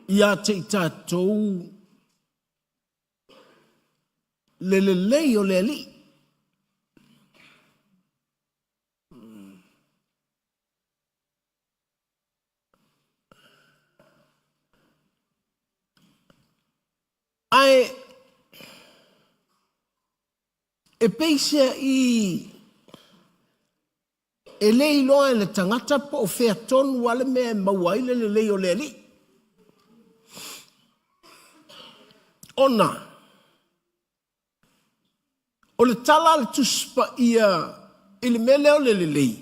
Ia te i tatou le lelei o le Alii. Ae e peiseai e le iloa e le tagata po o fea tonu lava le mea e maua ai le lelei o le Alii. Ona o le tala a le Tusi Paia i le mea lea o le lelei,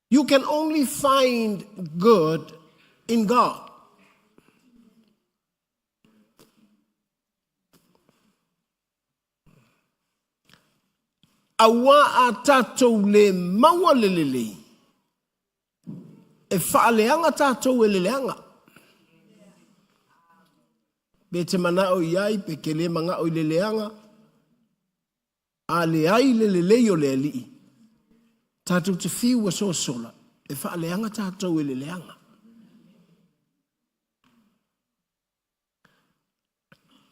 You can only find good in God. Aua a tatou le maua le lelei, e faaleaga tatou e le leaga. Pe te manao i ai, pe te le manao i le leaga, A leai le lelei o le Alii, tatou te fiu ua sosola, e faaleaga tatou e le leaga.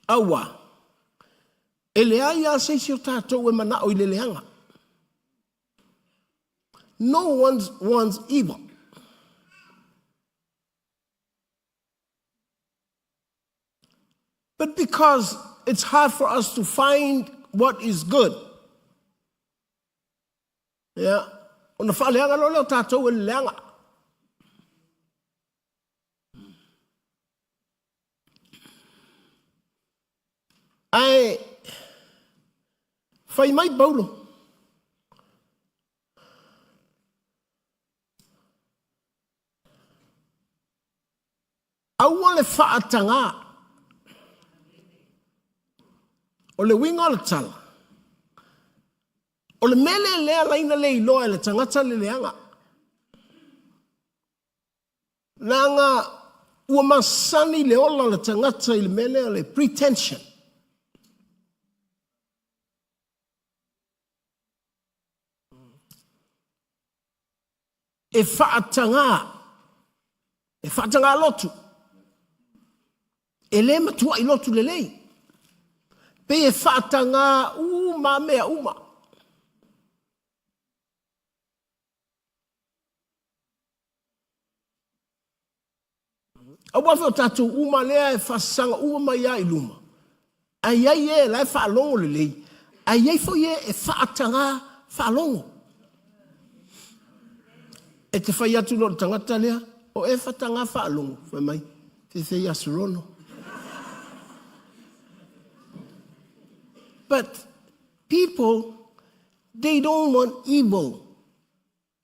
Aua, e leai lava se isi o tatou e manao i le leaga. No one wants evil. But because it's hard for us to find what is good, ia, ona faaleaga loa lea o tatou e le leaga. Ae fai mai Paulo, Aua le faatagā. O le uiga o le tala, o le mea lea lea laina le iloa e le tagata le leaga. Leaga ua masani le ola o le tagata i le mea lea o le pretension. E faatagā, e faatagā lotu, e le matuai lotu lelei, pei e faatagā uma mea uma. Aua foi o tatou uma lea e faasasaga uma mai lava i luma, ae i ai e la e faalogo lelei, ae i ai foi e e faatagā faalogo. E te fai atu loa i le tagata lea, o e faatagā faalogo, fai mai, fefe ia Serono. But people, they don't want evil,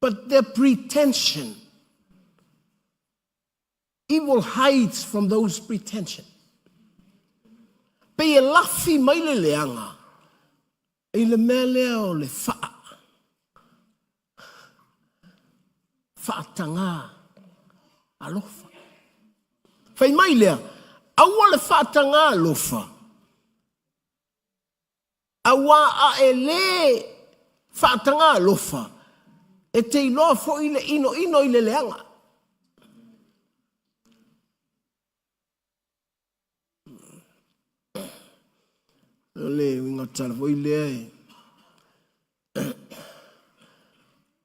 but their pretension. Evil hides from those pretension. Pei e lafi mai le leaga i le mea lea o le faa. Faatagā alofa. Fai mai lea, aua le faatagā alofa, Aua a e lē faatagā alofa, e te iloa foi le inoino i le leaga. O le uiga tala foi lea e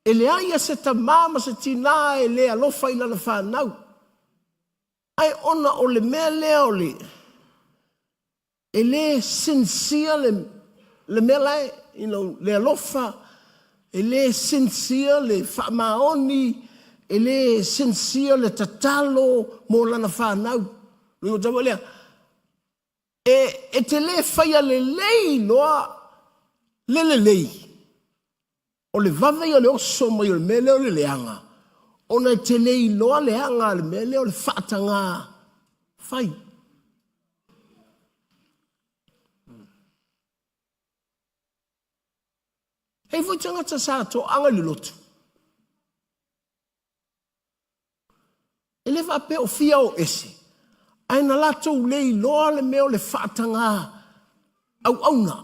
e leai a se tamā ma se tinā e le alofa i lana fanau. Ae ona o le mea lea o le E le sincere le, le mea la e, you know, le alofa, e le sincere le faamaoni, e le sincere le tatalo mo lana fanau. Lona tau lea, e, e te le faia lelei loa le lelei. O le vave ia o le oso mai o le mea lea o le leaga, ona e te le iloa le aga a le mea lea o le faatagā fai. Hei foi tagata sa toaga i le lotu. E le faapea o fia o ese, ae na latou le iloa le mea o le faatagā auauna.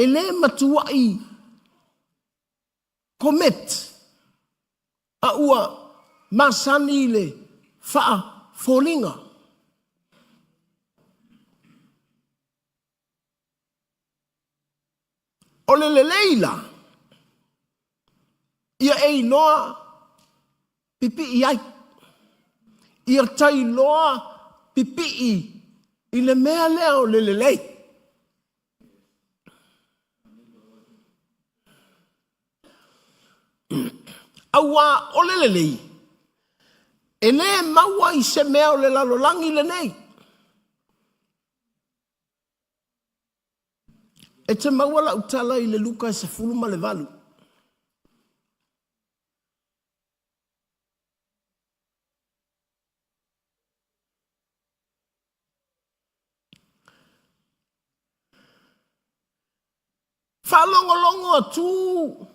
E le matuai commit a ua masani i le faafoliga. O le lelei la, ia e iloa pipii ai. Ia tailoa pipii i le mea lea o le lelei. Auā o le lelei, e lē maua i se mea o le lalolagi lenei. E te maua lau tala i le Luka e 18. Faalogologo atu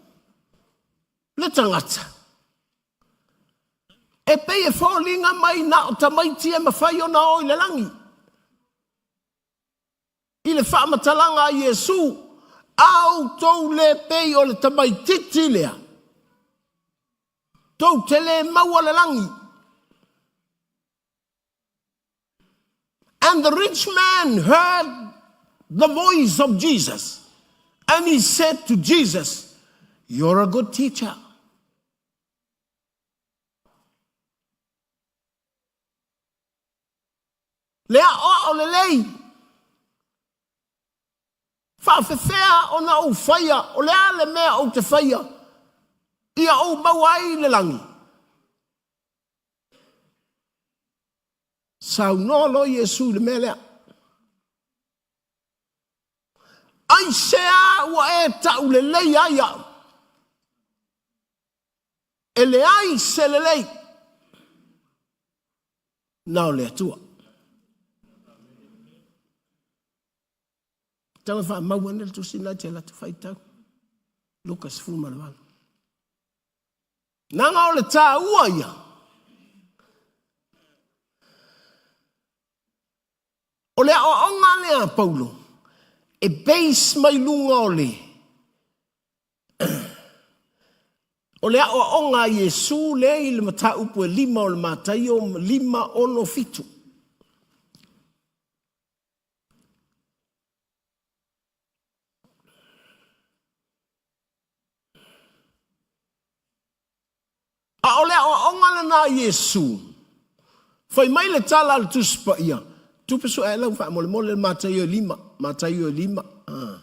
le tagata e pei e foliga mai na o tamaiti e mafai ona o i le lagi. I le faamatalaga a Iesu, a outou le pei o le tamaititi lea, tou te le maua le lagi. And the rich man heard the voice of Jesus, and he said to Jesus, You're a good teacher. Le aoao lelei. Faafefea ona ou faia, o le a le mea ou te faia, ia ou maua ai le lagi? Saunoa loa Iesu i le mea lea. Aisea ua e taulelei ai au? E leai se lelei na o le Atua. Tau e faamau ane le tusi lena e te alu atu faitau. Luka 18. Leaga o le taua ia. O le aoaoga lea a Paulo, e base mai luga o le o le aoaoga a Iesu lea i le mataupu e lima o le Mataio 5, 6, 7. A o le aoaoga lena a Iesu, fai mai le tala a le Tusi Paia, tupe sue lau faamolemole le Mataio e lima, Mataio e lima, ah.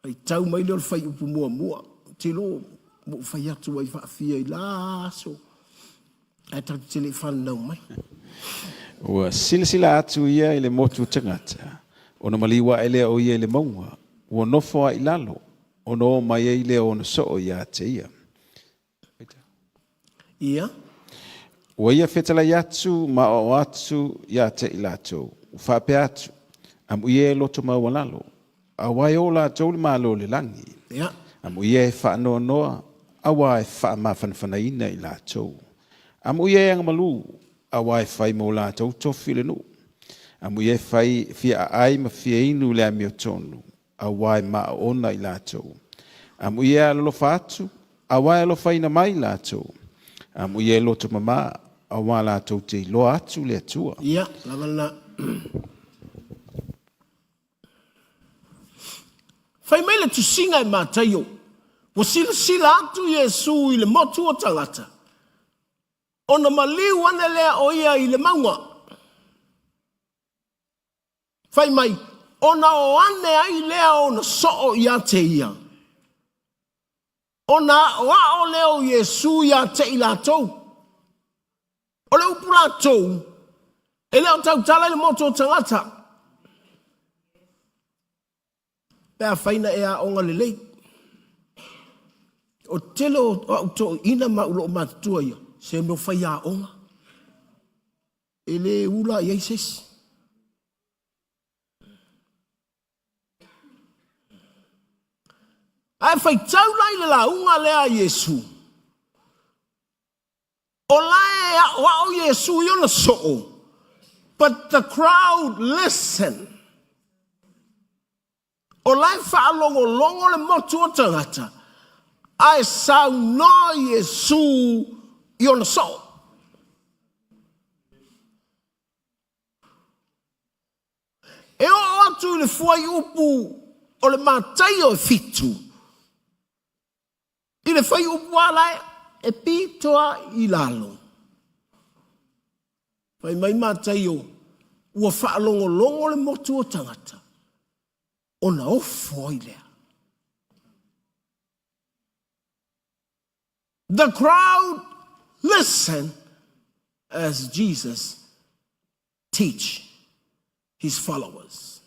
Faitau mai lea o le fuaiupu muamua, ou te iloa ua ou fai atu ai faafia i la aso, ae tatou te le i fananau mai. Ua silasila atu ia i le motu o tagata, ona maliu ae lea o ia i le mauga, ua nofo ai i lalo, ona o mai ai lea o ona soo ia te ia. Ia. Ua ia fetalai atu ma aoao atu ia te i latou, ua faapea atu, Amuia e loto maualalo, auā e o latou le Malo o le lagi. Ia. Amuia e faanoanoa, auā e faamafanafanaina i latou. Amuia e agamalu, auā e fai mo latou tofi le nuu. Amuia e fai fia aai ma fia inu i le amiotonu, auā e maaona i latou. Amuia e alolofa atu, auā e alofaina mai latou. Amuia e loto mamā, auā latou te iloa atu le Atua. Ia, lava lena. Fai mai le tusiga e Mataio, ua silasila atu Iesu i le motu o tagata, ona maliu ane lea o ia i le mauga. Fai mai, ona o ane ai lea ona soo ia te ia. Ona aoao lea o Iesu ia te i latou. O le upu latou, e le o tautala i le motu o tagata. Pe afai na e aoga lelei. O le tele o au toeaiina ma au loomatutua ia, se mea o faiaoga. E le ula i ai se isi. Ae faitau la i le lauga lea a Iesu, o la e aoao Iesu i ona soo, but the crowd listen. O la e faalogologo le motu o tagata, ae saunoa Iesu i ona soo. E oo atu i le fuaiupu o le Mataio e 7, i le fuaiupu lava la e pito lava i lalo. Fai mai Mataio, ua faalogologo le motu o tagata, ona ofo ai lea. The crowd listen as Jesus teach his followers.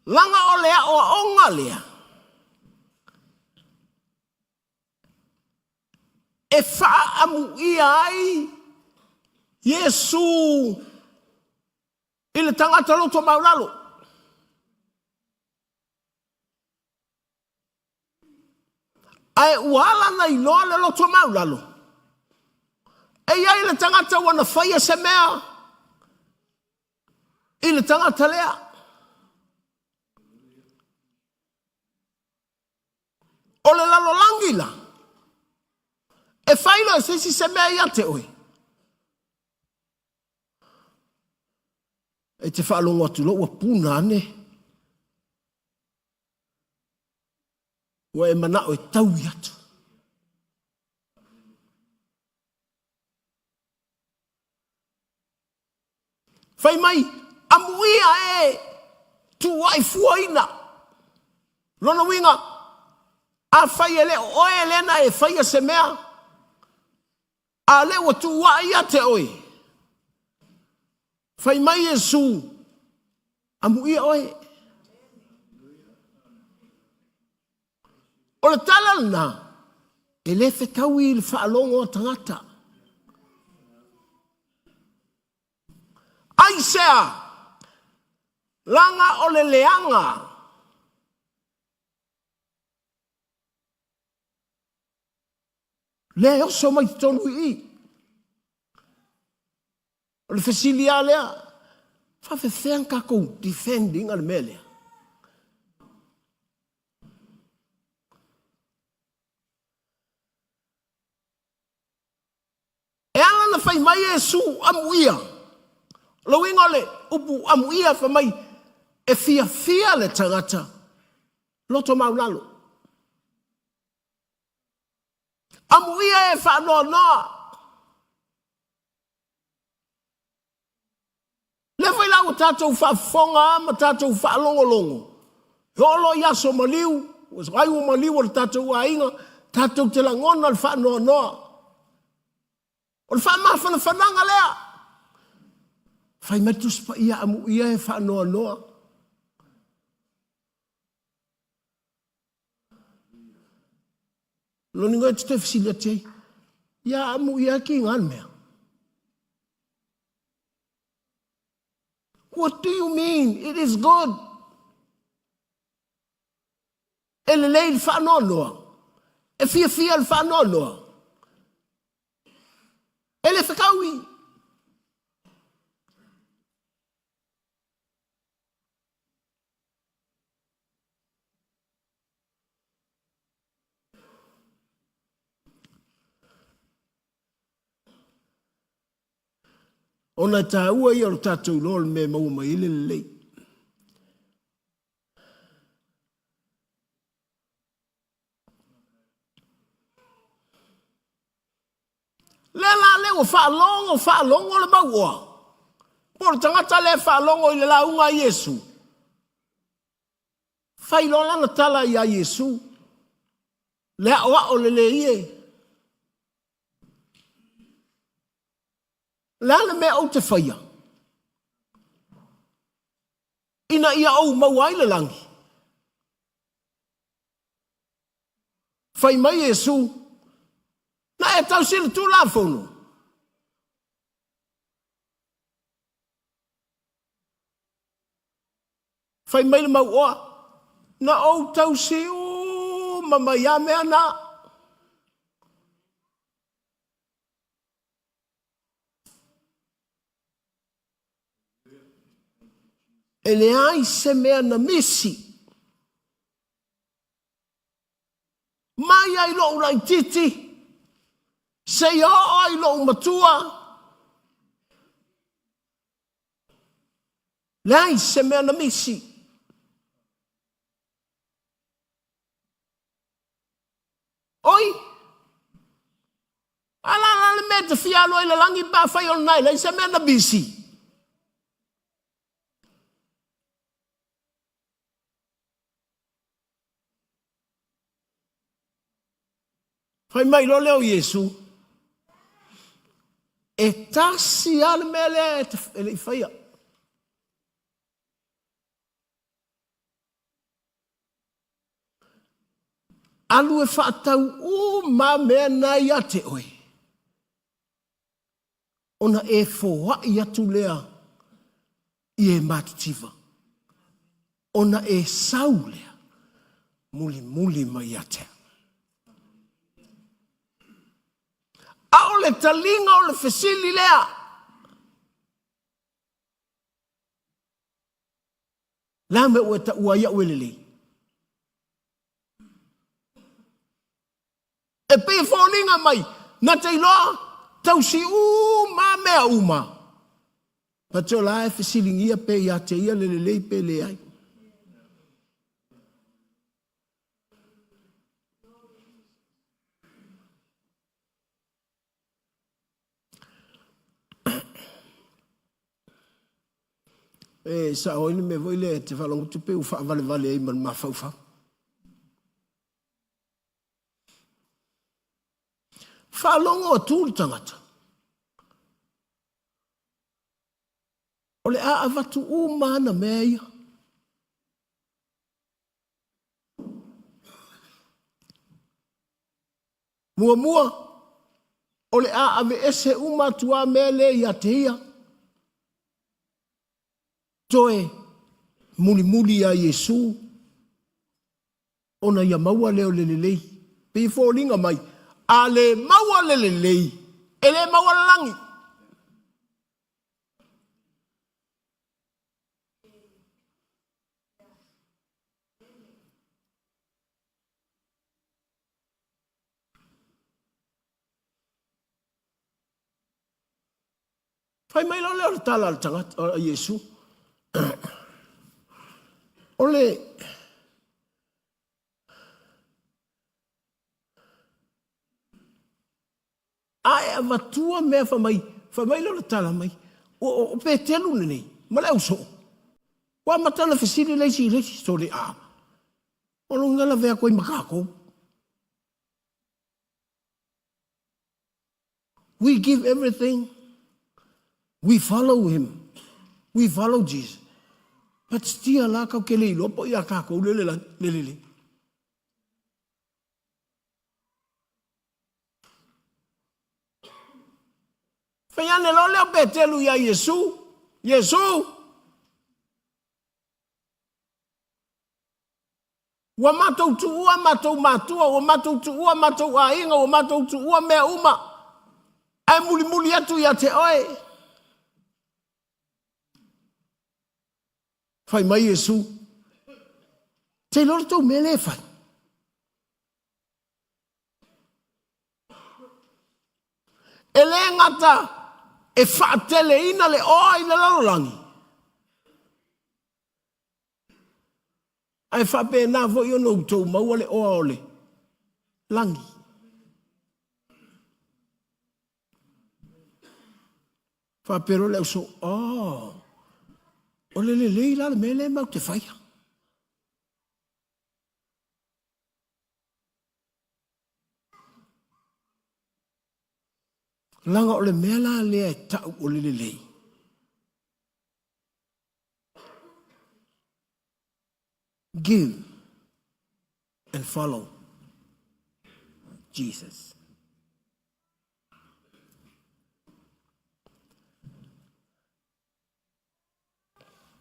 Laga o le aoaoga lea e faaamuia ai Iesu i le tagata loto maulalo. Ae ua ala ona iloa le loto maulalo, e i ai le tagata ua na faia se mea i le tagata lea. O le lalolagi la, e fai loa e se isi se mea ia te oe, e te faalogo atu loa ua puna ane, ua e manao e taui atu. Fai mai, amuia e tuuai fuaina. Lona uiga, afai e le o oe lea na e faia se mea, a lea ua tuuai ia te oe. Fai mai Iesu, amuia oe. O le tala lena, e le fetaui i le faalogo a tagata. Aisea? Laga o le leaga. Lea e oso mai totonu i i. O le fesili lava lea, faafefea ona tatou defend ina le mea lea? E ala ona fai mai Iesu, amuia. O le uiga o le upu amuia, fai mai, e fiafia le tagata loto maulalo. Amuia e faanoanoa. Lea foi la ua tatou faafofoga lava ma tatou faalogologo, e oo loa i aso maliu, ai ua maliu o le tatou aiga, tatou te lagona le faanoanoa. O le faamafanafanaga lea. Fai mai le Tusi Paia, amuia e faanoanoa. Lona uiga e te toe fesili atu ai, ia amuia ki ngā mea. What do you mean? It is good. E lelei le faanoanoa. E fiafia le faanoanoa. E le fetaui. Ona e taua ia o le tatou iloa o le mea e maua mai ai le lelei. Lea la lea ua faalogo faalogo le mauoa. Po o le tagata lea e faalogo i le lauga a Iesu. Fai loa lana tala iā Iesu, le aʻoaʻo lelei e. Le a le mea ou te faia ina ia ou maua ai le lagi? Fai mai Iesu, Na e tausi le Tulafono. Fai mai le mauoa, Na ou tausi uma mai a mea na. E leai se mea na misi. Mai ai lou laitiiti, seia oo ai lou matua, leai se mea na misi. Oi! A la la le mea e te fia alu ai i le lagi pe afai o lena e leai se mea na misi. Fai mai loa lea o Iesu, e tasi lava le mea lea e le i faia. Alu e faatau uma mea na ia te oe, ona e foai atu lea i e matitiva, ona e sau lea mulimuli mai ia te au. A o le taliga o le fesili lea, Le a mea ua e taua ai au e lelei? E pei e foliga mai, na te iloa tausi uma mea uma. But o la e fesiligia pe ia te ia le lelei pe leai. E sao ai le mea foi lea e te faalogo atu pei ua faavalevale ai ma le mafaufau. Faalogo atu le tagata, o le a avatu uma ana mea ia. Muamua, o le a aveese uma atu a mea lea ia te ia, toe mulimuli ia Iesu, ona ia maua lea o le lelei. Pei e foliga mai, a le maua le lelei, e le maua le lagi. Fai mai loa lea o le tala a le tagata a Iesu. O le a e avatua mea fai mai, fai mai lea o le tala mai, o, o, o Petelu lenei ma le ausoo. Ua amata ona fesili le isi i le isi, sole a. O lona lavea atu ai ma tatou. We give everything. We follow him. We follow Jesus. But still la kau ke le iloa po ia kākou le le le le. Fai ane loa lea o Petelu iā Iesu, Iesu, Ua matou tuua matou matua, ua matou tuua matou aiga, ua matou tuua mea uma, ae mulimuli atu ia te oe. Fai mai Iesu, te iloa le tou mea lea e fai. E le gata e faateleina le oa i le lalolagi, Ae faapena foi ona outou maua le oa o le lagi. Faapea loa le ausoo, oh, o le lelei la le mea lea matou te faia. Leaga o le mea la lea e tau o le lelei, Give and follow Jesus.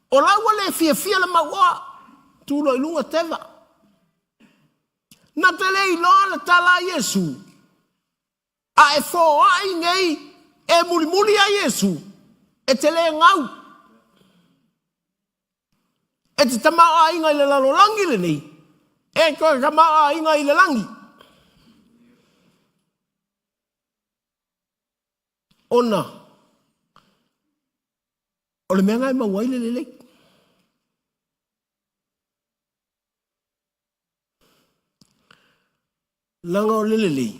O la ua le fiafia le mauoa, tu loa i luga teva. Na te le iloa le tala a Iesu, A e foai nei e mulimuli ia Iesu, e te le gau. E te tamaoaiga i le lalolagi lenei, e toe tamaoaiga i le lagi. Ona o le mea lena e maua ai le lelei. Leaga o le lelei,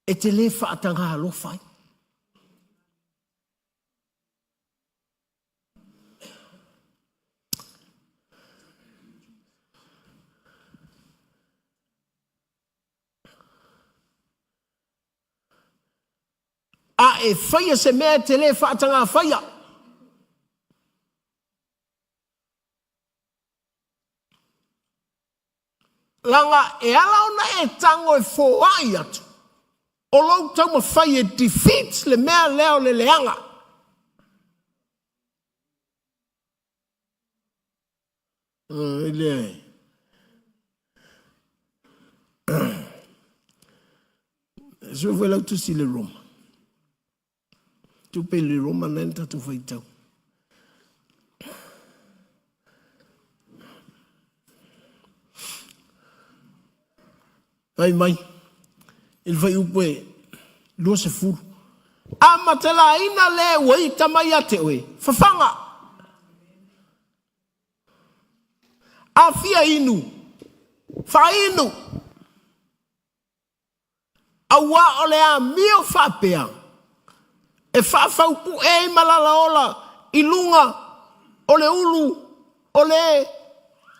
e te le faataga alofa ai. A e faia se mea e te le faataga faia, Leaga e ala ona e tago e foai atu, o lou taumafai e defeat le mea lea o le leaga. Le Sui foi lau tusi le Roma. Tupe le Roma lena na tatou faitau. Fai mai i le fuaiupu e 20. A matelaina le ua ita mai ia te oe, fafaga. A fia inu, faainu. Auā o le amio faapea e faafaupue ai malalaola i luga o le ulu o le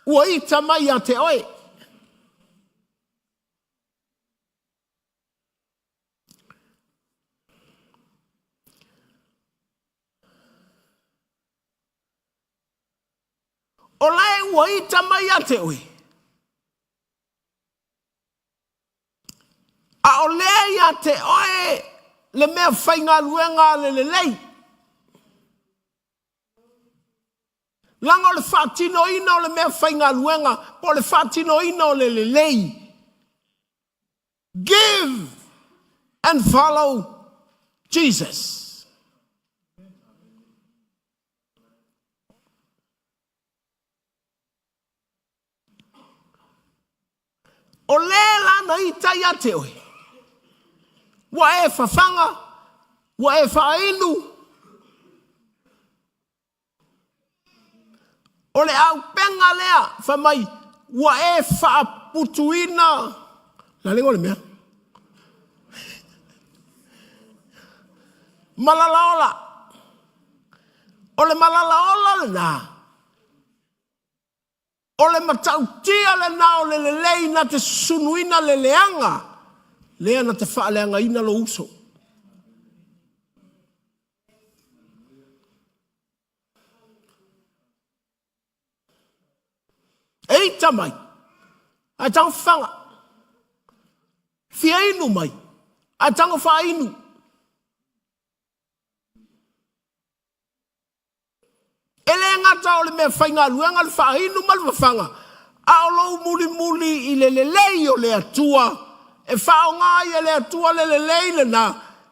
ua ita mai ia te oe. O lae ua ita mai ia te oe, a o lea ia te oe le mea faigaluega a le lelei. Leaga o le faatinoina o le mea faigaluega po o le faatinoina o le lelei. Give and follow Jesus. O le la na ita ia te oe, ua e fafaga, ua e faainu, o le auupega lea fai mai, ua e faaputuina, la le o le mea, malalaola. O le malalaola lena, o le matautia lena o le lelei na te susunuina le leaga, lea na te faaleagaina lou uso. E ita mai, ae tago fafaga. Fia inu mai, ae tago faainu. E le gata o le mea faigaluega le faainu ma le fafaga, a o lou mulimuli i le lelei o le Atua, e faaaoga ai e le Atua le lelei lena,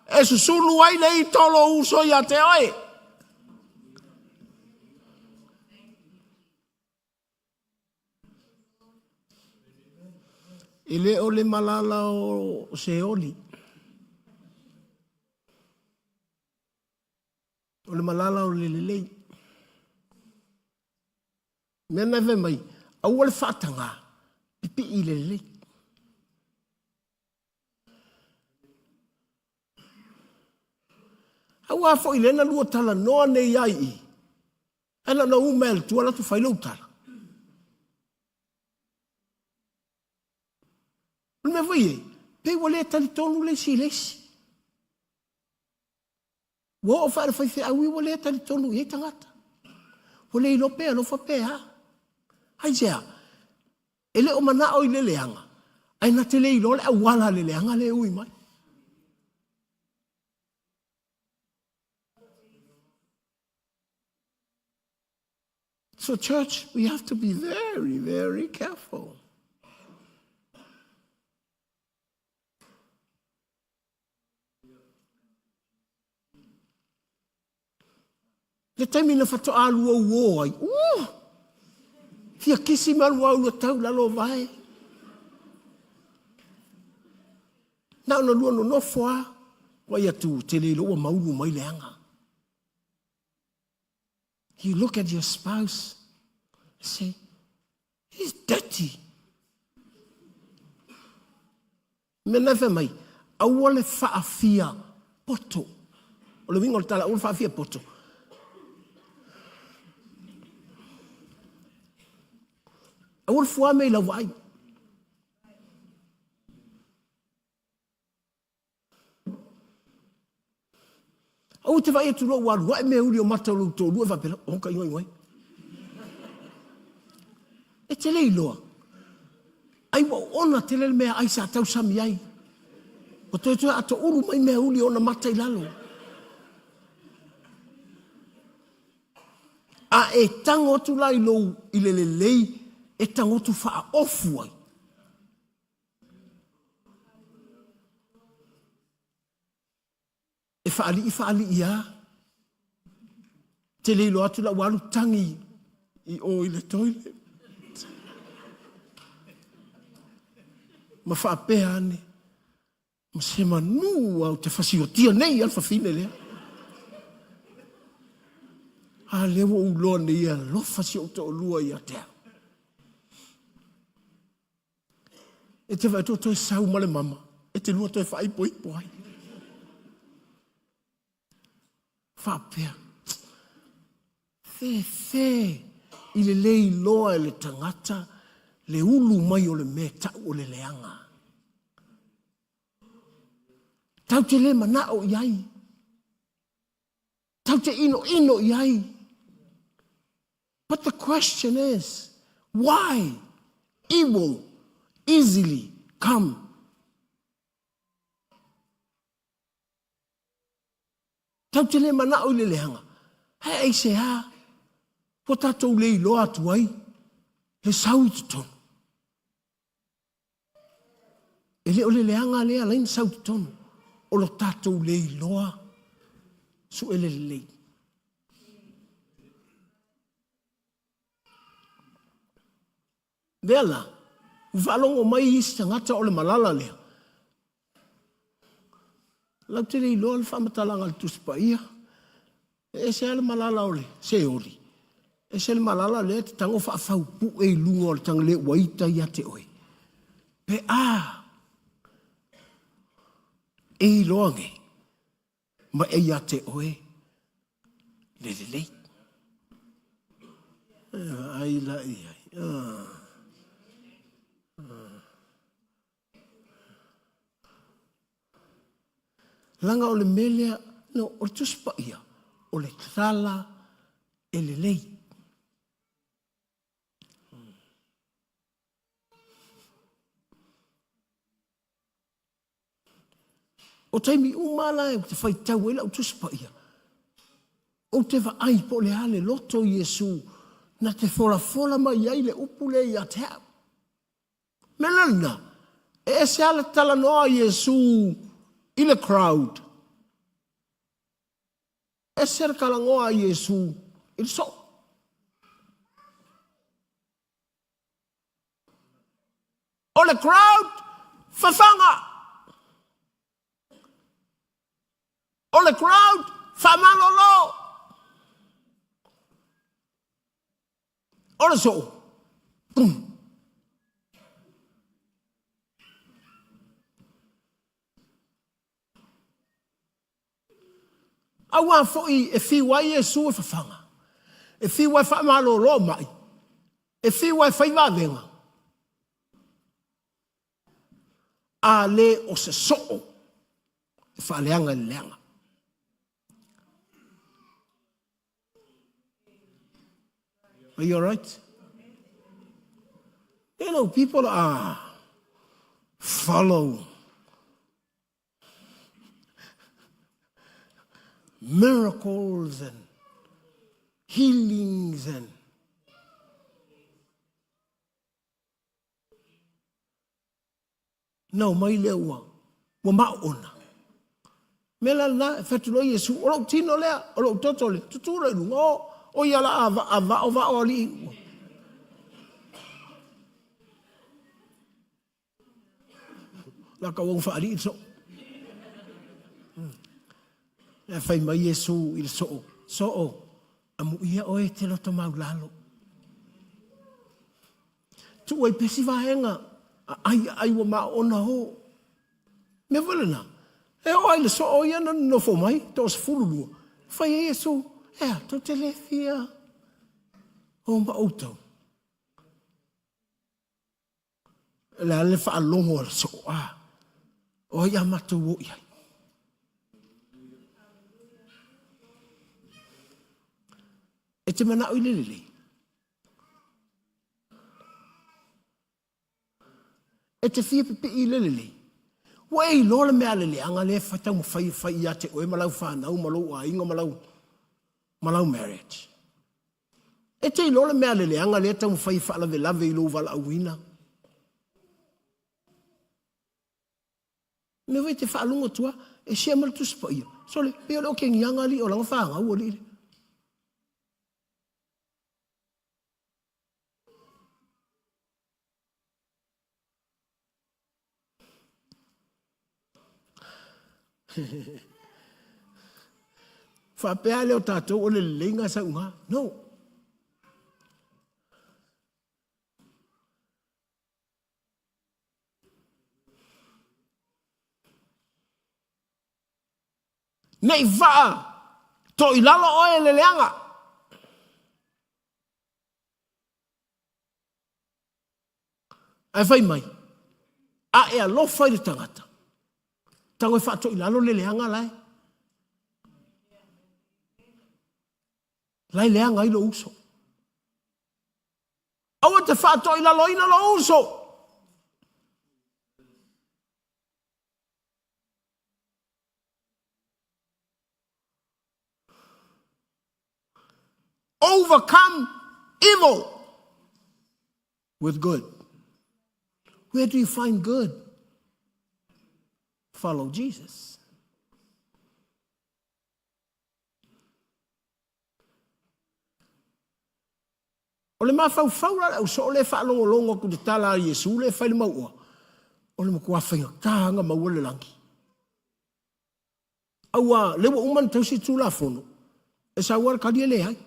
e susunu ai le ita o lou uso ia te oe. E le o le malala o Seoli, o le malala o le lelei. Mea na fai mai, aua le faataga, pipii i le lelei. Aua foi lea na lua talanoa nei ai i, ae na ona u mai lava i le tua alu atu fai lou tala. O le mea foi e, pei ua le talitonu le isi i le isi. Ua oo foi i le faifeau ia ua le talitonu i ai tagata. Ua le iloa pe alofa pe a. Aisea? E le o manao i le leaga, ae na te le iloa le auala a le leaga lea e ui mai. So church, we have to be very, very careful. Le taimi na faatoa alu ou o ai, uh! Fia kisi ma alu au tau lalo o vae. Na ona lua nonofo a, vaai atu te le iloa ua maulu mai le aga. You look at your spouse, say, he's dirty. Mea na fai mai, aua le faafia poto. O le uiga o le tala, aua le faafia poto. Aua le fuame i lau vaai. Aua e te vaai atu loa ua alu ae mea uli o mata o lou toalua e faapea, o ka igoigo ai. E te le iloa. Ai ua oona tele le mea ai sa tausami ai. Ua toe toe atoulu mai mea uli ona mata i lalo. A e tago atu la i lou i le lelei e tago atu faaofu ai. E faalii faalii a. Te le iloa atu la ua alu tagi i o i le toilet. Ma faapea ane, ma se manu au te fasiotia nei a le fafine lea. A lea ua ou iloa nei e alofa si ou toalua ia te au. E te vaai atu toe sau ma le mama, e te lua toe faaipoipo ai. Faapea, fefe i le le iloa e le tagata le ulu mai o le mea tau o le leaga. Tau te le manao i ai. Tau te inoino i ai. But the question is, why evil easily come? Tau te le manao i le leaga. He aisea ua tatou le iloa atu ai le sau i totonu. E le o le leaga lea alaina sau i totonu, o lo tatou le iloa suʻe le lelei. Lea la, ua faalogo mai isi tagata o le malala lea. Lau te le iloa le faamatalaga a le Tusi Paia. E ese lava le malala o le Seoli, ese le malala lea e te tago faafaupue i luga o le tagalē ua ita ia te oe. Pe a e iloa nei ma e ia te oe le lelei. E vaai la i ai. Ah. Ah. Leaga o le mea lea, no, o le Tusi Paia, o le tala e lelei. O taimi uma la ou te faitau ai lau Tusi Paia, ou te vaai po o le a le loto o Iesu na te folafola mai ai le upu lea ia te au. Mea la lena, e ese lava le talanoa a Iesu i le crowd, ese le talanoa a Iesu i le soo. O le crowd, fafaga. O le crowd, faamalolo. O le soo, pum. Auā foi e fiu ai Iesu e fafaga, e fiu ai faamalolo mai, e fiu ai fai vavega, a le o se soo e faaleaga i le leaga. Are you alright? You know, people are follow miracles and healings and Na omai lea ua, ua maoona. Mea la lena, e fai atu loa Iesu, o lou tino lea, o lou toto lea, tutū loa i luga, o, o ia la a, a vao vao alii. La tau au whaalii le soo. E fai mai Iesu i le soo, soo, amuia oe te loto maulalo. Tuu ai pea si vaega, aai aai ua maona o. Mea foi lena, e oo lava i le soo ia na nonofo mai, toa-12, fai ai Iesu, e a, tou te le fia o ma outou? O le a le faalogo a le soo, a, o ai a matou o i ai? E te manao i le lelei. E te fia pipii i le lelei. Ua e iloa le mea a le leaga lea e taumafai e fai ia te oe ma lau fanau ma lou aiga ma lau, ma lau marriage. E te iloa le mea a le leaga lea e taumafai e faalavelave i lou valaauina. Mea foi e te faalogo atu lava, e share mai le Tusi Paia. Sole, pei o le okegiaga alii o lana fanau alii le. Faapea lea o tatou o le leleiga sauga. No. Ne i vaa toilalo oe e le leaga. Ae fai mai, a e alofa i le tagata, tago e faatoilalo le leaga la e. La e leaga ai lou uso. Aua te faatoilaloina lou uso. Overcome evil with good. Where do you find good? Follow Jesus. O le mafaufau la o le au soo lea e faalogologo atu i le tala a Iesu lea e fai le mauoa, o le matua faigata ona maua le lagi. Aua lea ua uma ona tausi le Tulafono, e sau lava le tali e leai.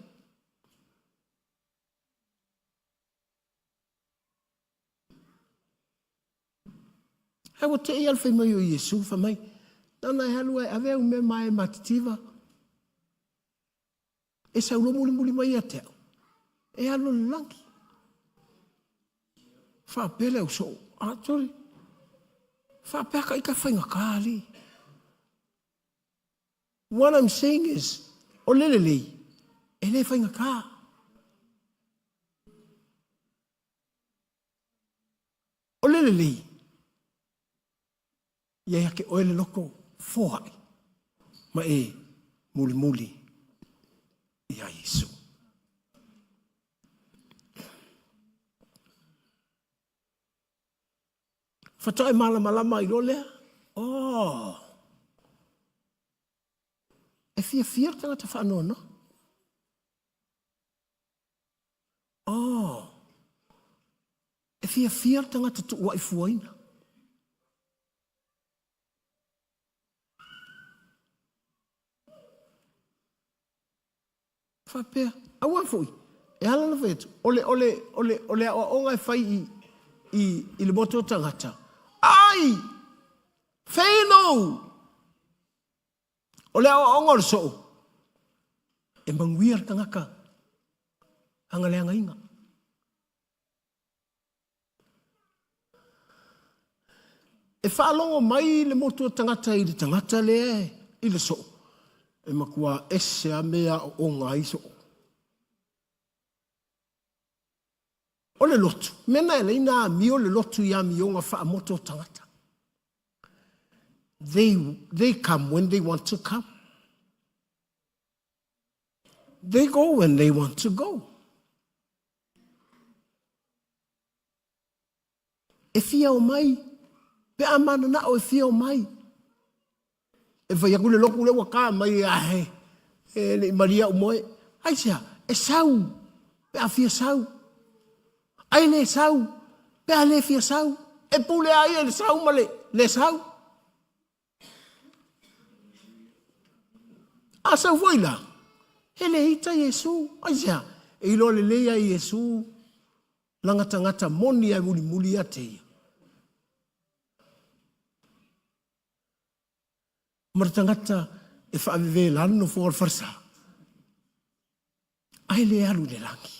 Ae ua te i lava le fai mai o Iesu, fai mai, na ona e alu lava e ave au mea ma e matitiva, e sau loa mulimuli mai ia te au, e alu i le lagi. Faapea le ausoo, a tole, faapea ka ita faigata alii. What I'm saying is, o le lelei, e le faigata. O le lelei, ia ia te oe le loto foai ma e mulimuli iā Iesu. Faatoa e malamalama ai loa lea, oh, e fiafia le tagata faanoanoa. Oh, e fiafia le tagata tuuai fuaina. Faapea, aua foi, e ala ona fai atu, o le, o le, o le, o le aoaoga e fai i, i, i le motu o tagata, ai, feinu! O le aoaoga o le soo, e manuia le tagata agaleagaina. E faalogo mai le motu o tagata i le tagata lea i le soo, e matua ese a mea aooga ai soo. O le lotu, mea na e alai na amio le lotu i amioga faamotu o tagata. They come when they want to come. They go when they want to go. E fia o mai, pe a mananao e fia o mai. E fai atu le lotu lea ua ta mai ae e le i malie au moe. Aisea? E sau pe a fia sau. Ae le sau pe a le fia sau. E pule a ia i le sau ma le le sau. A sau foi la, e le ita Iesu. Aisea? E iloa lelei lava e Iesu lana tagata moni lava e mulimuli ia te ia. Ma le tagata e faavevela le nofoa o le falesa, ae le alu i le lagi.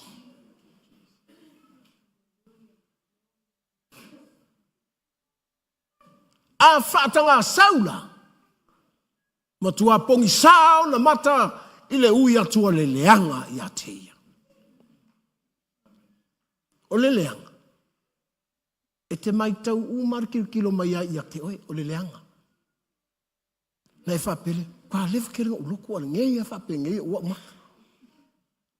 A faataga sau la, matua pogisa ona mata i le ui atu a le leaga ia te ia. O le leaga, e te matau uma le tilotilo mai ai ia te oe, o le leaga. Na e faapele, ua leva tele na ou lotu a lenei a faapenei ou au mata.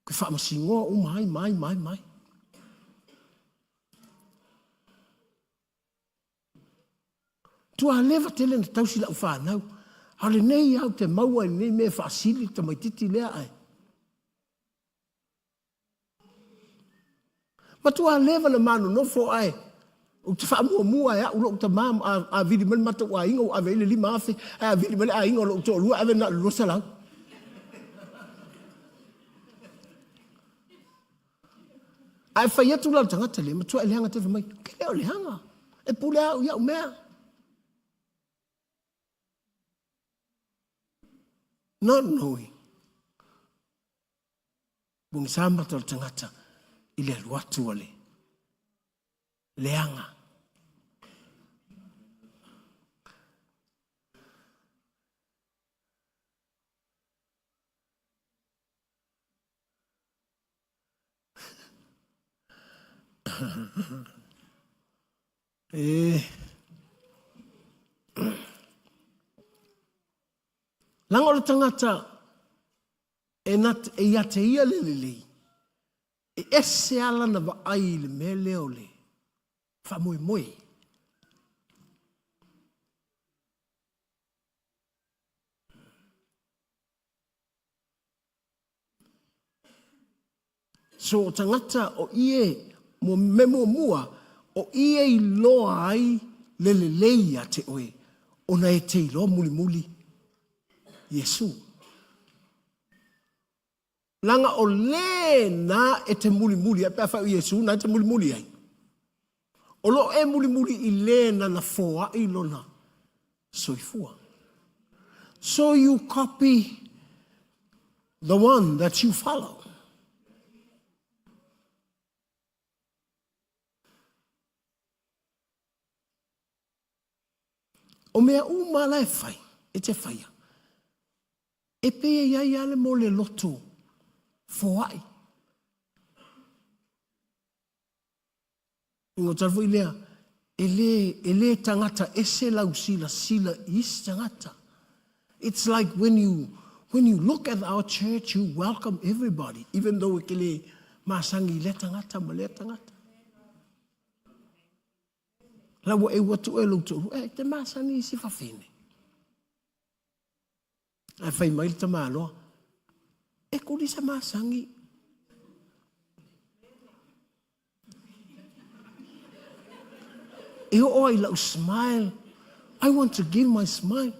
Ke faamasinoa uma ai ma ai ma ai ma ai. Tua leva tele na tausi lau fanau. A o lenei au te maua i lenei mea e faasili le tamaititi lea ae. Matua leva na ma nonofo ae ou te faamuamua e au lou tama a vili mai le matou aiga ua ave ai le 5,000 ae a vili mai le aiga o lou toalua ave na o le 200. Ae fai atu la le tagata lea, matua e leaga tele fai mai, ke le o leaga, e pule au i au mea. Not knowing. Pogisa mata o le tagata i le alu atu a le leaga. E Leaga o le tagata e na e ia te ia le lelei, e ese lava lana vaai i le mea lea o le faamoemoe. So o tagata o ie, mo me muamua, o ie iloa ai le lelei ia te oe, ona e te iloa mulimuli Iesu. Leaga o le na e te mulimuli ai, pe afai o Iesu na e te mulimuli ai, o lo o e mulimuli i le nana foai lona soifua. So you copy the one that you follow. O mea uma la e fai, e te whaia, e pei e iai ale mo le loto foai. Ingoa tala foi lea, e le, e le tagata ese lau silasila i isi tagata. It's like when you, when you look at our church, you welcome everybody, even though e ke le masangi i lea tagata ma lea tagata. La ua e ua tu e lou toalua, e te masani i si fafine. Ae fai mai le tamaloa, e kuli sa masangi. E oo ai lau smile. I want to give my smile.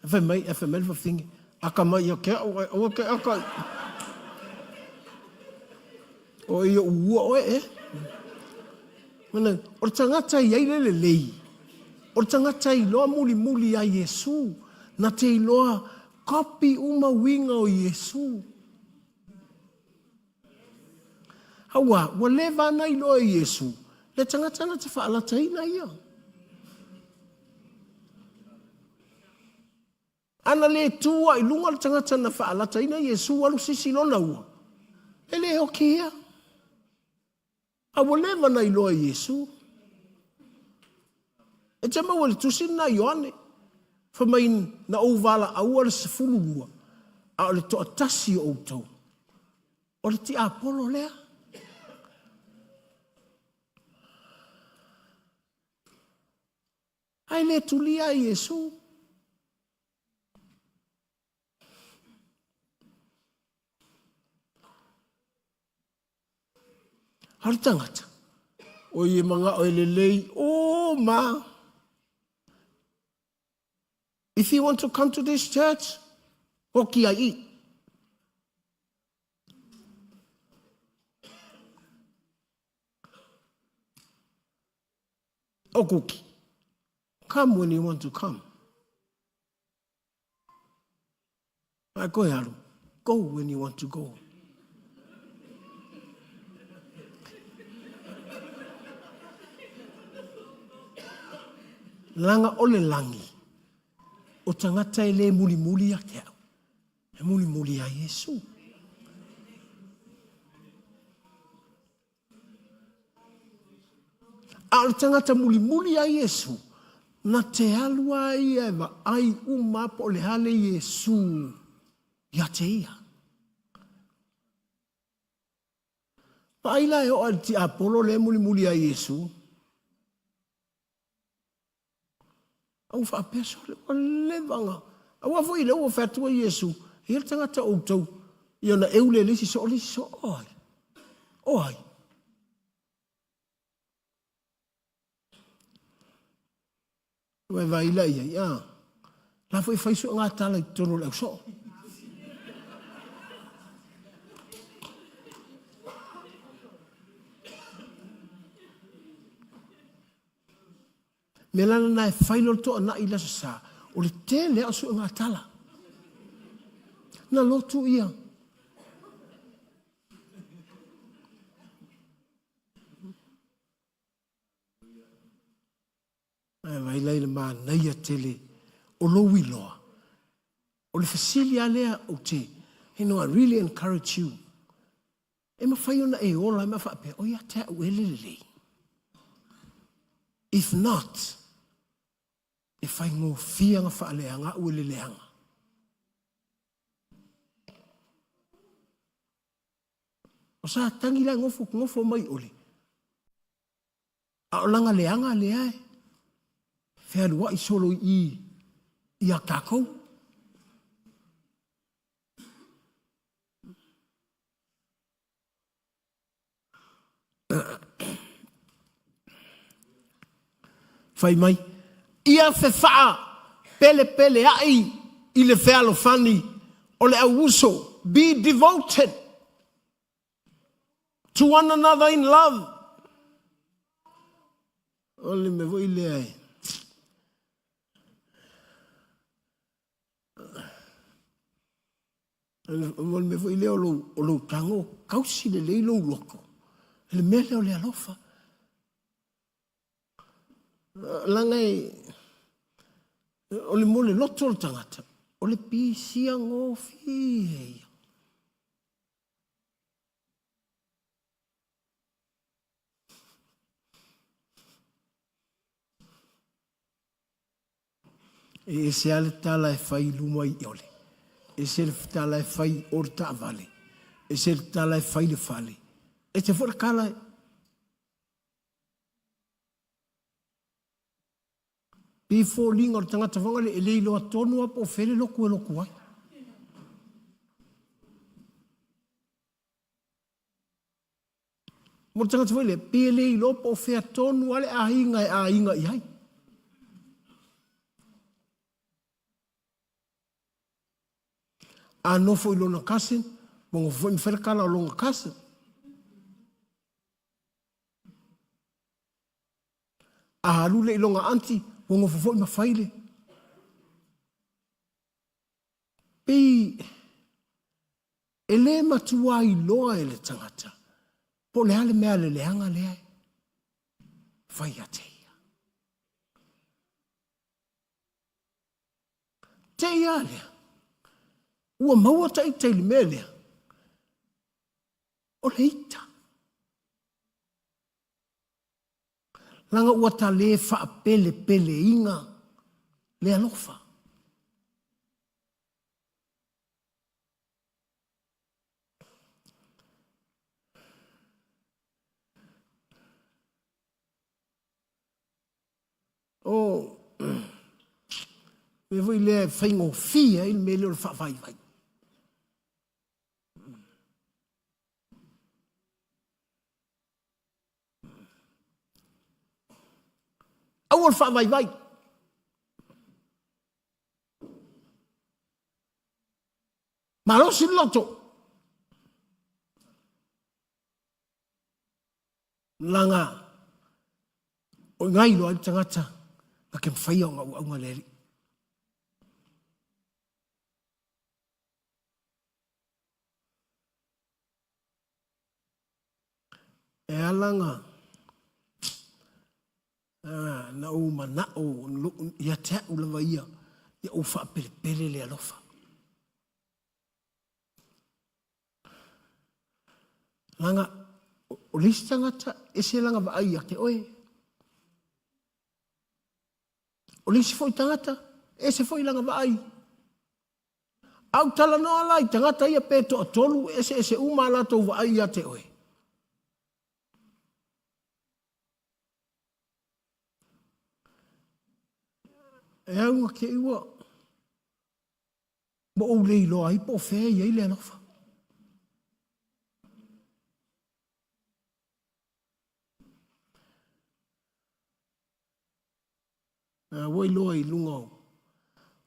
E fai mai, e fai mai le fafine, aka mai ia ke au, aua ke aka. O ia ua oe e. Mana, o le tagata i ai le lelei, o le tagata i iloa mulimuli ia Iesu, na te iloa copy uma uiga o Iesu. Aua, ua leva ana iloa e Iesu, le tagata na te faalataina ia. Ana le tu a i luga le tagata na faalataina Iesu alu sisi lona ua, e le oki ia. A ua leva na iloa e Iesu. E te maua i le tusi lena a Ioane, fai mai na ou valaauina le 12, a o le toatasi o outou, o le tiapolo lea. Ae le tulia ai Iesu. A o le tagata, oi e manao e lelei uma. If you want to come to this church, hoki ai i. O Kuki, come when you want to come. Ae koe alu, go when you want to go. Langa o le lagi, o tagata e le mulimuli ia te au, e mulimuli ia Iesu. A o le tagata mulimuli ia Iesu, na te alu a ia e vaai uma po o le a le Iesu ia te ia. Vaai la e oo i le tiapolo lea e mulimuli ia Iesu. A ua faapea sole, ua leva ona... Aua foi lea ua fai atu ai Iesu, e i ai le tagata o outou, ia ona eu lea e le isi soo le isi soo. O ai? O ai? Ua e vaai la i ai, a? La foi fai suega tala i totonu o le ausoo. Mea la lena e fai loa le toanai i le Aso Sa, o le tele lava o suegatala. Tala. Na lotu ia. Ae vaai la i le manaia tele o lou iloa. O le fesili lava lea ou te, you know, I really encourage you. E mafai ona e ola ma faapea, o ia te au e le lelei. If not, e faigofie ona faaleaga au e le leaga. O Satani la e nofo, nofo mai ole. A o lana leaga lea e fealuai solo i i ia tatou. Fai mai, ia fefaapelepealeai i le fealofani o le au uso, be devoted to one another in love. O le mea foi lea e O le mea foi lea o lou, o lou tago kausi lelei lou loto. O le mea lea o le alofa. Leaga e, o le mo le loto o le tagata, o le pisia gofie ia. E ese lava le tala e fai i luma i ole, ese le tala e fai i o le taavale, ese le tala e fai i le fale, ese foi le tala e pei e foliga o le tagata foi lea e le iloa tonu lava po o fea le lotu e lotu ai. Mo le tagata foi lea, pei e le iloa po o fea tonu lava le aiga e aiga i ai. A nofo i lona cousin, ua nofo foi ma fai le tala o lona cousin. A alu lea i lona aunty, ua nofo foi ma fai le. Pei e le matua iloa e le tagata po o le a le mea le leaga lea e fai ia te ia. Te ia lea, ua maua ta ita i le mea lea, o le ita. Leaga ua ta le faapelepeleina le alofa. O mea foi lea e faigofie ai le mea lea o le faavaivai. o le faavaivai. Malosi le loto. Laga o i iloa ai le tagata na ke mawhaia o ngā uaunga le alii. E ala na na ou manao ia te au lava ia, ia ou faapelepele le alofa. Leaga o le isi tagata ese lana vaai ia te oe. O le isi foi tagata, ese foi lana vaai. A ou talanoa la i tagata ia pe toatolu, eseese uma a latou vaai ia te oe. E au te i ua ma ou le iloa ai po o fea e i ai le alofa. A ua iloa i luga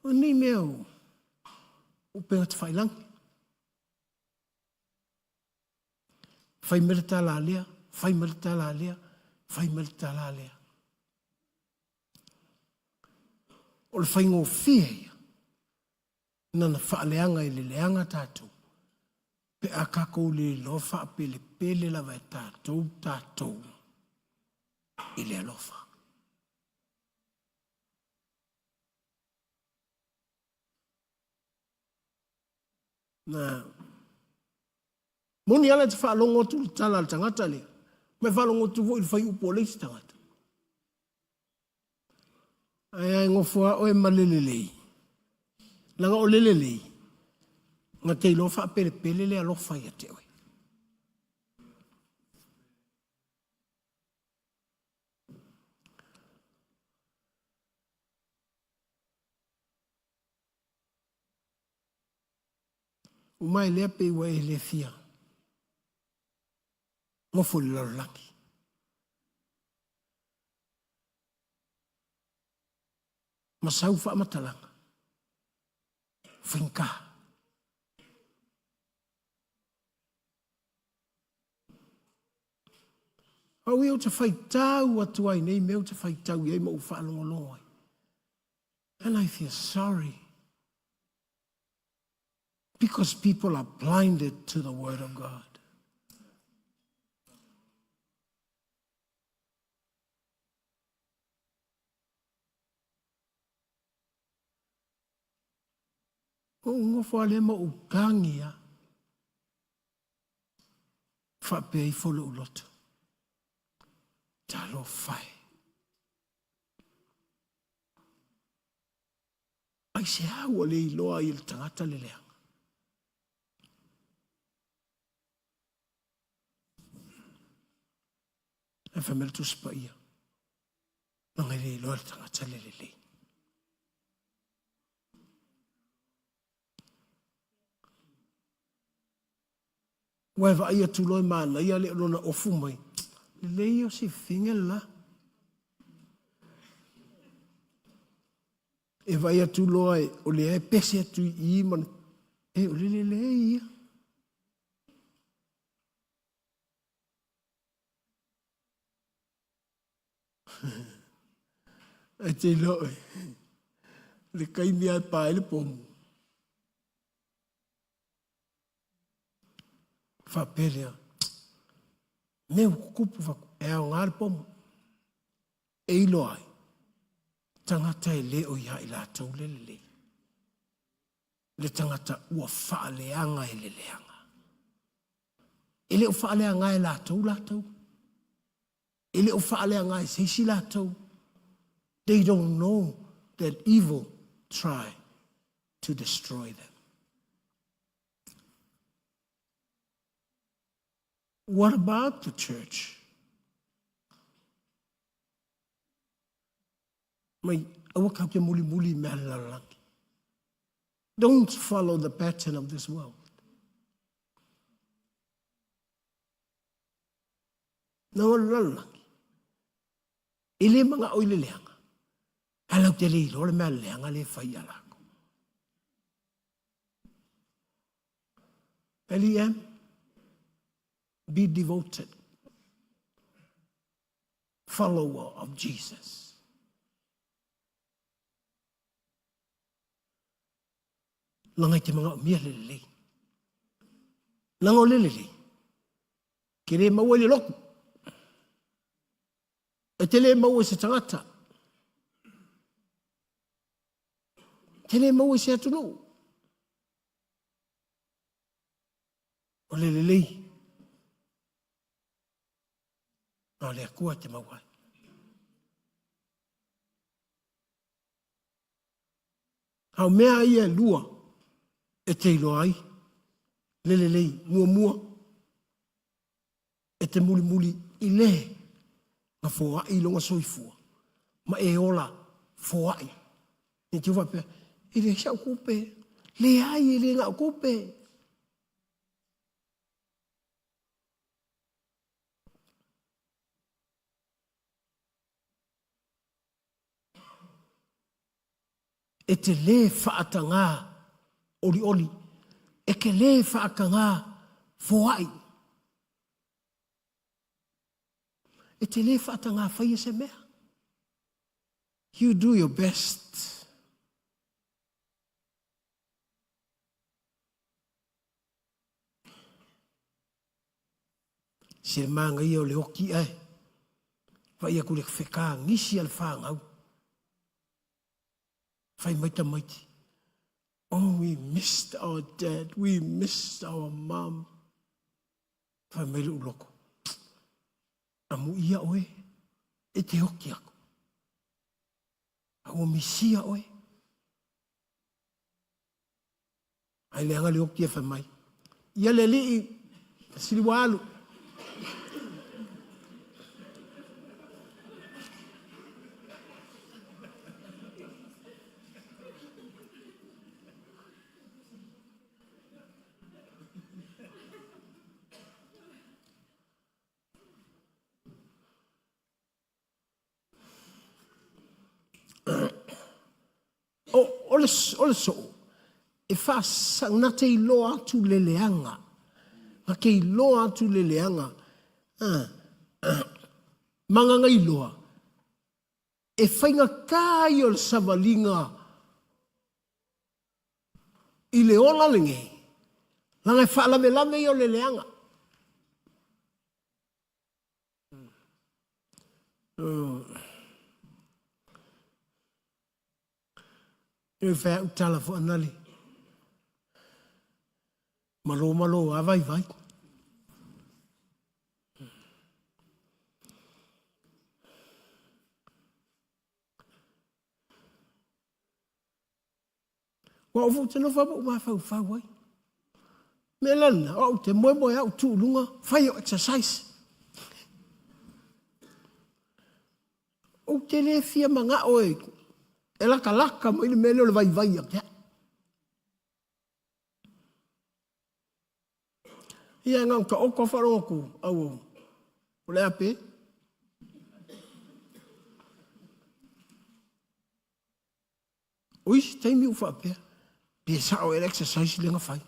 o nei mea o upega tafailagi. Fai mai le tala a lea, fai mai le tala a lea, fai mai le tala a lea. O le faigofie ia nana faaleaga i le leaga tatou pe a tatou le iloa faapelepele lava e tatou tatou i le alofa. Na moni ala e te faalogo atu i le tala a le tagata lea, ma e faalogo atu foi i le faiupu a le isi tagata. Ae a e nofo lava oe ma le lelei, leaga o le lelei, na te iloa faapelepele le alofa ia te oe. Uma e lea pei ua e le fia nofo i le lalolagi. Ma sau faamatalaga faigata. Au ia ou te faitau atu ai nei mea ou te faitau i ai ma ou faalogologo ai. And I feel sorry because people are blinded to the word of God. Ou nofo lava lea ma ou tagi lava. Faapea ifo lou loto, Talofa e! Aisea ua le iloa ai e le tagata le leaga? Ae fai mai le Tusi Paia, leaga e le iloa e le tagata le lelei. Ua e vaai atu loa e manaia le o lona ofu mai. Lelei o sifiga le la. E vaai atu loa o lea e pese atu i i ma e o le lelei ia. Ae te iloa oe, le taimi lava e pa ai le pomu, faapea lea, mea ua tutupu fatu, e aoga le pomu, e iloa ai, tagata e le o ia i latou le lelei. Le tagata ua faaleaga e le leaga. E le o faaleaga e latou latou. E le o faaleaga e se isi latou. They don't know that evil try to destroy them. What about the church? Mai aua tatou te mulimuli i mea a le lalolagi. Don't follow the pattern of this world. Na o le lalolagi, e le manao i le leaga. Ae latou te le iloa le mea leaga lea e fai ia latou. LEM, be devoted follower of Jesus. Leaga e te manaomia le lelei. Leaga o le lelei, ke le maua i le lotu. E te le maua i se tagata. E te le maua i se atunuu. O le lelei, na o le Atua e te maua ai. A o mea ia e lua e te iloa ai le lelei. Muamua, e te mulimuli i le na foai lona soifua ma e ola foai. Ne i te i ua faapea, e leai sau tupe. Leai, e le na o tupe. E te lē faatagā olioli, e te lē faatagā foai. E te lē faatagā faia se mea. You do your best. Se manaia o le oti ae. Vaai atu i le fetagisi a le fanau. Fai mai tamaiti. Oh, we missed our dad, we missed our mom. Fai mai lou loko. Amuia oe, e te oki aku. A ua misia oe. Ai leaga le oki e fai mai. Ia le alii, sili ua alu. O, o, le, o le soo, e faasa, na te iloa atu le leaga. Na te iloa atu le leaga. Ah, ah, magagailoa, e faigata ia o le savaliga i le ola lenei, leaga e faalavelave ia o le leaga. E fai au tala foanale. Malo malo a vaivai. Ua ou foi te nofo ma ou mafaufau ai. Mea la lena, o au te moemoe au tuu i luga, fai au exercise. Ou te le fia manao e, e latalata mai le mea lea o le vaivai ia te au. Ia na ona taoto lava faalogo atu, auau, o le a pe? O isi taimi ua faapea, pe sao ea le exercise lea na fai.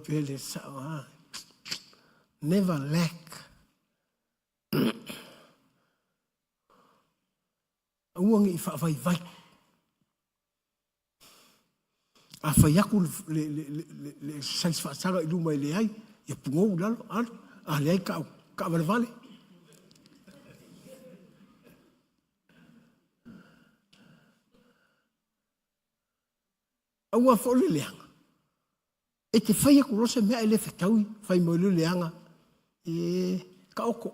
Pe le sao, ha? Never lack. Aua ne i faavaivai. A fai atu le, le, le, le, le exercise faasaga i luma e leai, ia pugou i lalo, alu. A leai, kaavalevale. Aua foi le leaga. E te fai atu loa se mea ae le fetaui, fai mai le leaga, e taoto.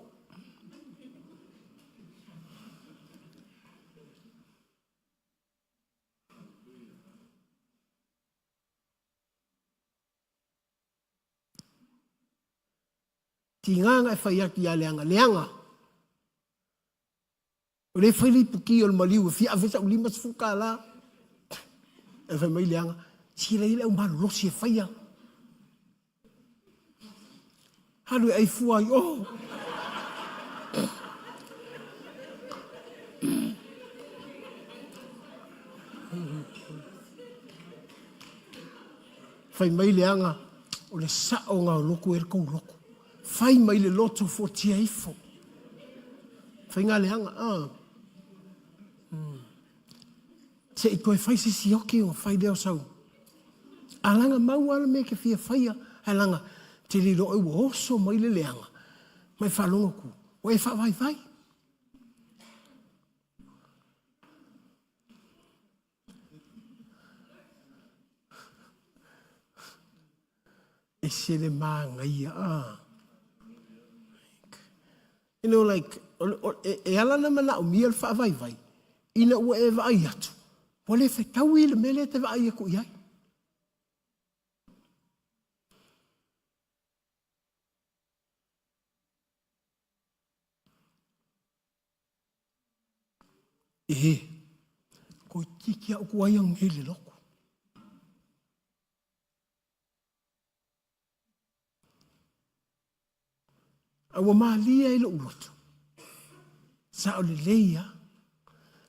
Tiga na e fai atu ia leaga, leaga. O lea e fai le ipuki o le maliu e fia ave sau $50. E fai mai leaga, sila i le au malolosi e faia. Alu e ai fua ai, oh! Fai mai le aga, o le sao ga o loku e le kou loku. Fai mai le loto fuatia ifo. Faiga leaga, ah. Se i toe fai se sioki ona fai lea o sau alaga mau lava le mea e te fia faia, ae leaga e te le iloa oe ua oso mai le leaga ma e faalogo atu ua e faavaivai. Ese le manaia a. You know like, e ala ona manaomia le faavaivai, ina ua e vaai atu, ua le fetaui le mea lea e te vaai atu i ai. E, toeitiiti lava ou tuai ananei i le lotu. A ua malie ai lou loto, sao lelei lava.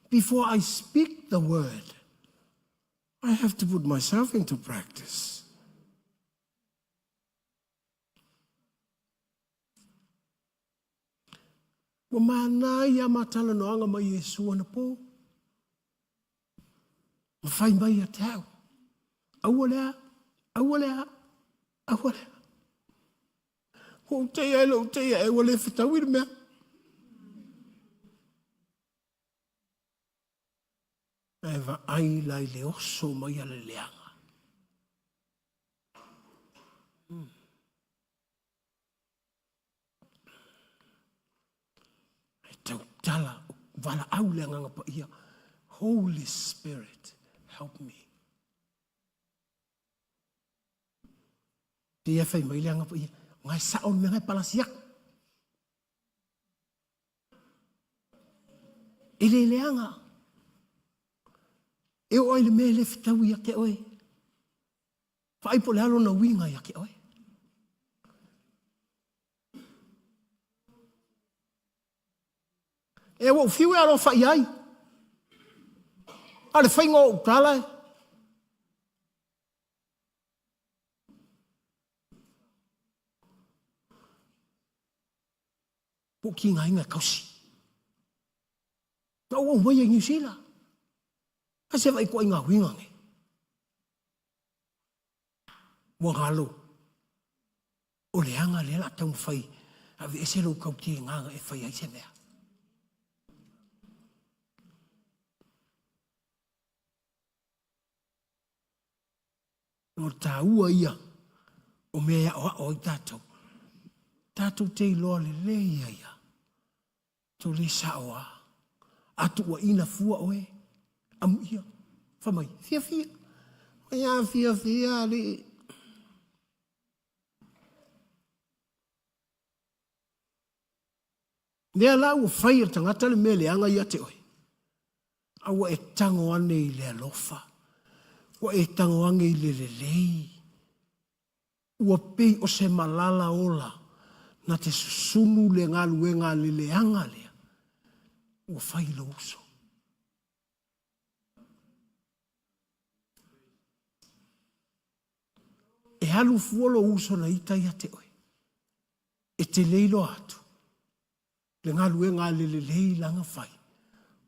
Before I speak the word, I have to put myself into practice. Ua manaia ma talanoaga ma Iesu anapo. Ma fai mai ia te au. Aua le a, aua le a, aua le a. Ua ou teia e lou teia e ua le fetaui le mea. Ae vaai la i le oso mai a le leaga. E tautala, valaau le Agaga Paia, Holy Spirit, help me. Pei e fai mai le Agaga Paia, ngai sao le mea ngai palasi aku. E le leaga. E oo ai le mea e le fetaui ia te oe. Vaai po o le a lona uiga ia te oe. E ua ou fiu e alofa i ai. A o le faiga o ou tala e po o kigaina e tausi. Na ou aumaia i Niu Sila. A se vaai ituaiga uiga nei. Ua galo. O le aga lea o le a taumafai e aveese lou tautigaga e fai ai se mea. O le taua ia o mea e aoao ai tatou. Tatou te iloa lelei ai lava, tou le sao lava. A tuuaina fua oe, amuia, fai mai, fiafia. Ia fiafia alii. Lea la ua fai e le tagata le mea leaga ia te oe, a ua e tago ane i le alofa, ua e tago ane i le lelei, ua pei o se malala ola na te susunu le galuega a le leaga lea ua fai i lou uso. E alu fua lou uso na ita ia te oe. E te le iloa atu le galuega a le lelei lana fai,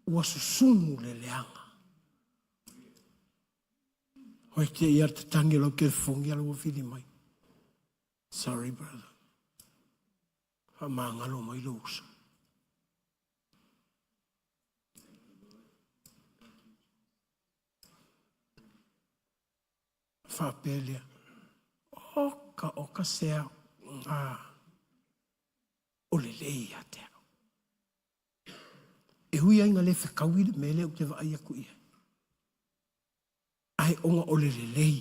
ua susunu le leaga. Oi te ia te tangi o lau telefoni ala ua vili mai. Sorry brother. Faamagalo mai lou uso. Faapea lea, Oka, oka se ao, a, o lelei ia te au. E ui ai ina le fetaui le mea lea ou te vaai atu i ai, ae ona o le lelei,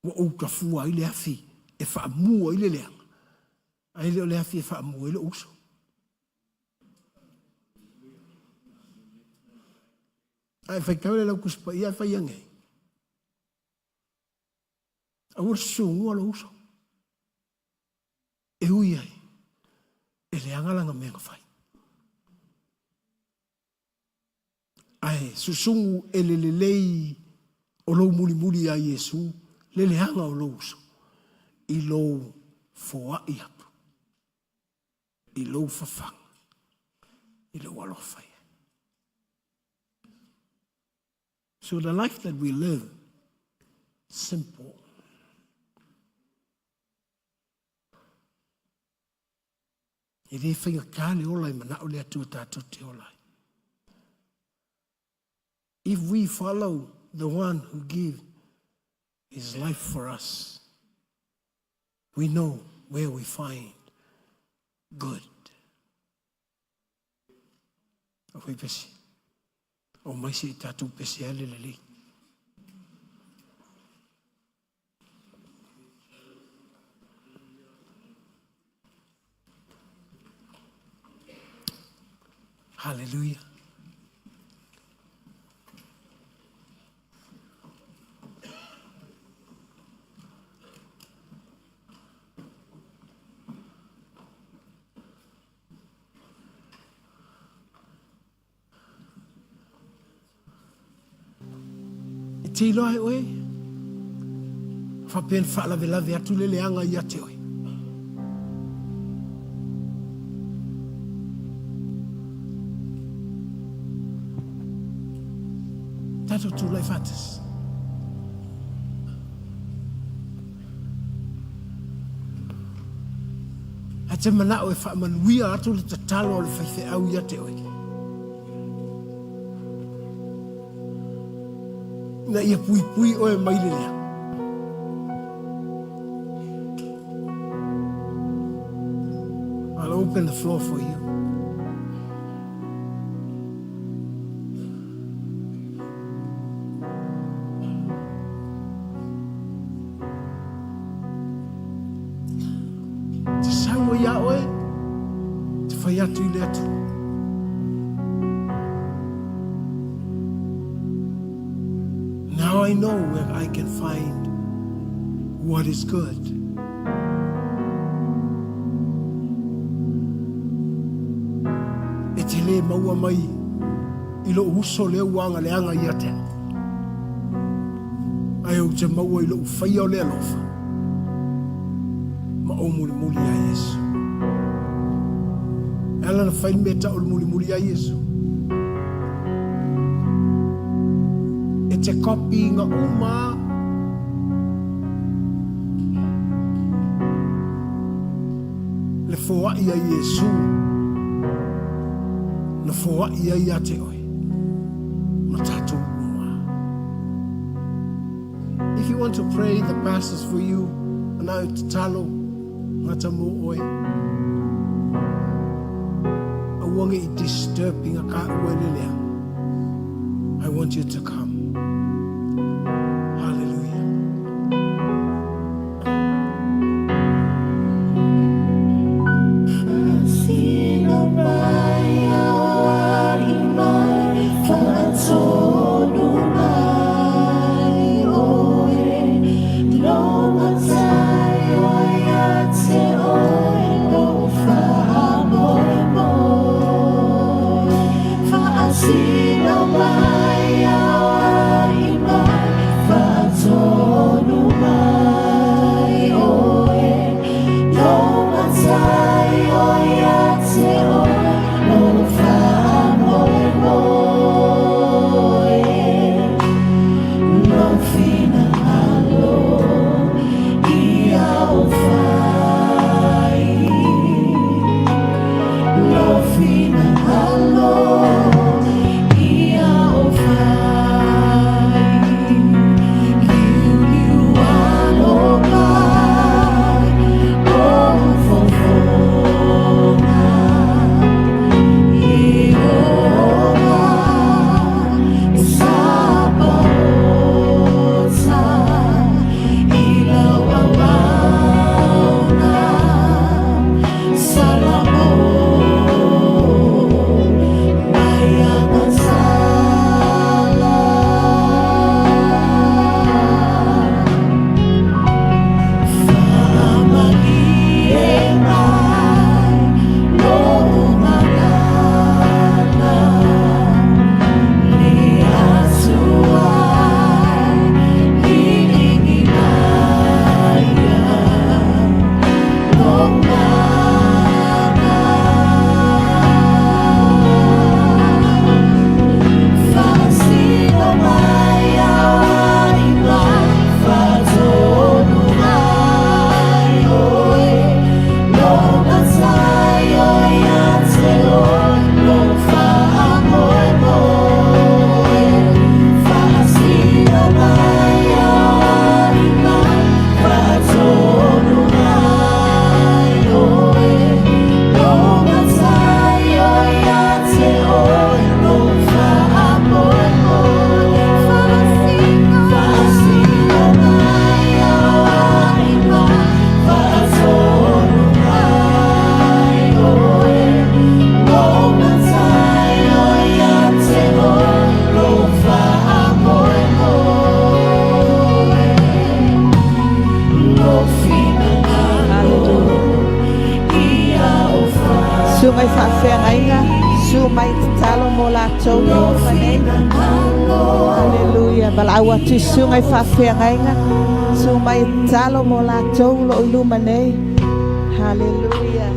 ua ou tafua ai le afi e faamu ai le leaga, ae le o le afi e faamu ai lou uso. Ae faitau le lau Tusi Paia ae fai ane ai. Aua le susugua lou uso. E ui ai, e leaga lana mea na fai. Ae susugu e le lelei o lou mulimuli ia Iesu le leaga o lou uso i lou foai atu, i lou fafaga, i lou alofa i ai. So the life that we live, simple. E le faigata le ola e manao le Atua tatou te ola ai. If we follow the one who give his life for us, we know where we find good. O fai pesi. O mai se i tatou pese ai le lelei. Hallelujah. E te iloa e oe, faapea na faalavelave atu le leaga ia te oe. Tatou tulai faatasi. Ae te manao e faamanuia atu le tatalo a le faifeau ia te oe. Ina ia puipui oe mai le lea. I'll open the floor for you. Te sau ai a oe, te whai atu i le Atua. Now I know where I can find what is good. E te lē maua mai i lou uso lea ua agaleaga ia te au. Ae ou te maua i lou faia o le alofa ma ou mulimuli ia Iesu. E ala na fai le mea tau o le mulimuli ia Iesu. E te kopi i nga uma le foai a Iesu na foai ai ia te oe ma tatou uma. If you want to pray, the pastor's for you. Ana e tatalo, ngata mō oe. Aua nge i disturbing a ka ua le lea. I want you to come. Hallelujah. Susuga i faafeagaiga, susu mai e tatalo mo latou o lo o i luma nei. Haleluia. Valaau atu i susuga i faafeagaiga, susu mai e tatalo mo latou o lo o i luma nei. Haleluia.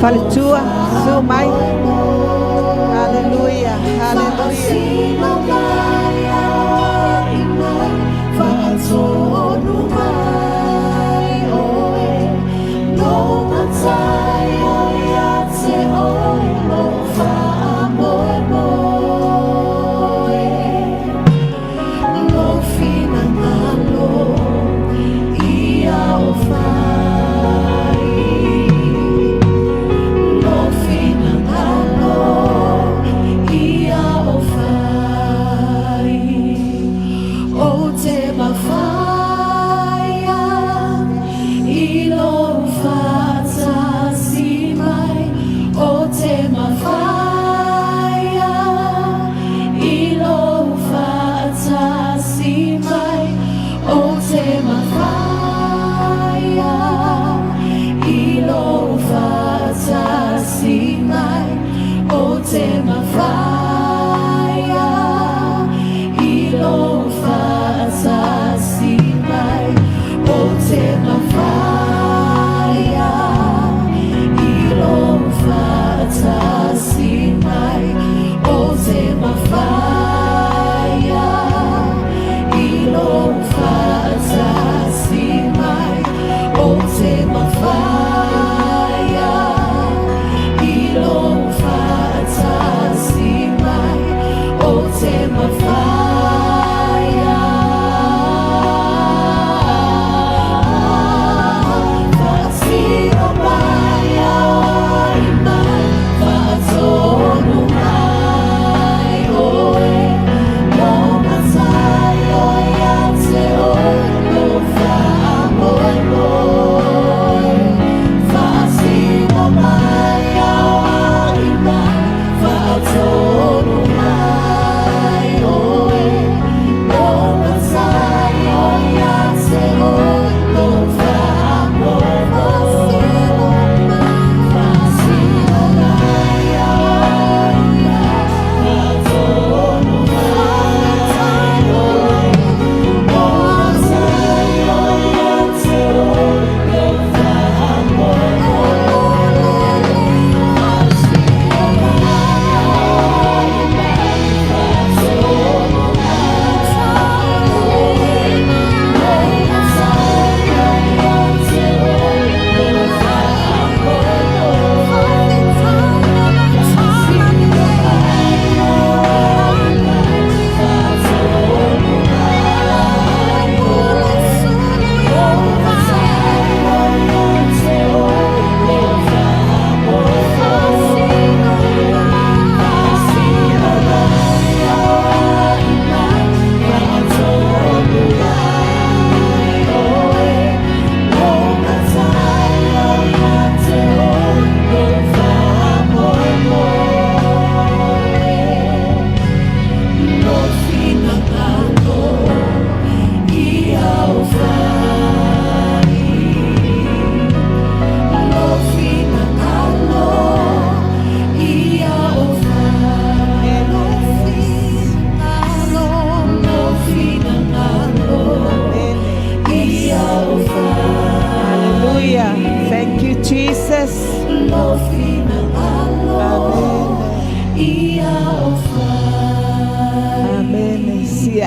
Faletua, susu mai. Haleluia, haleluia.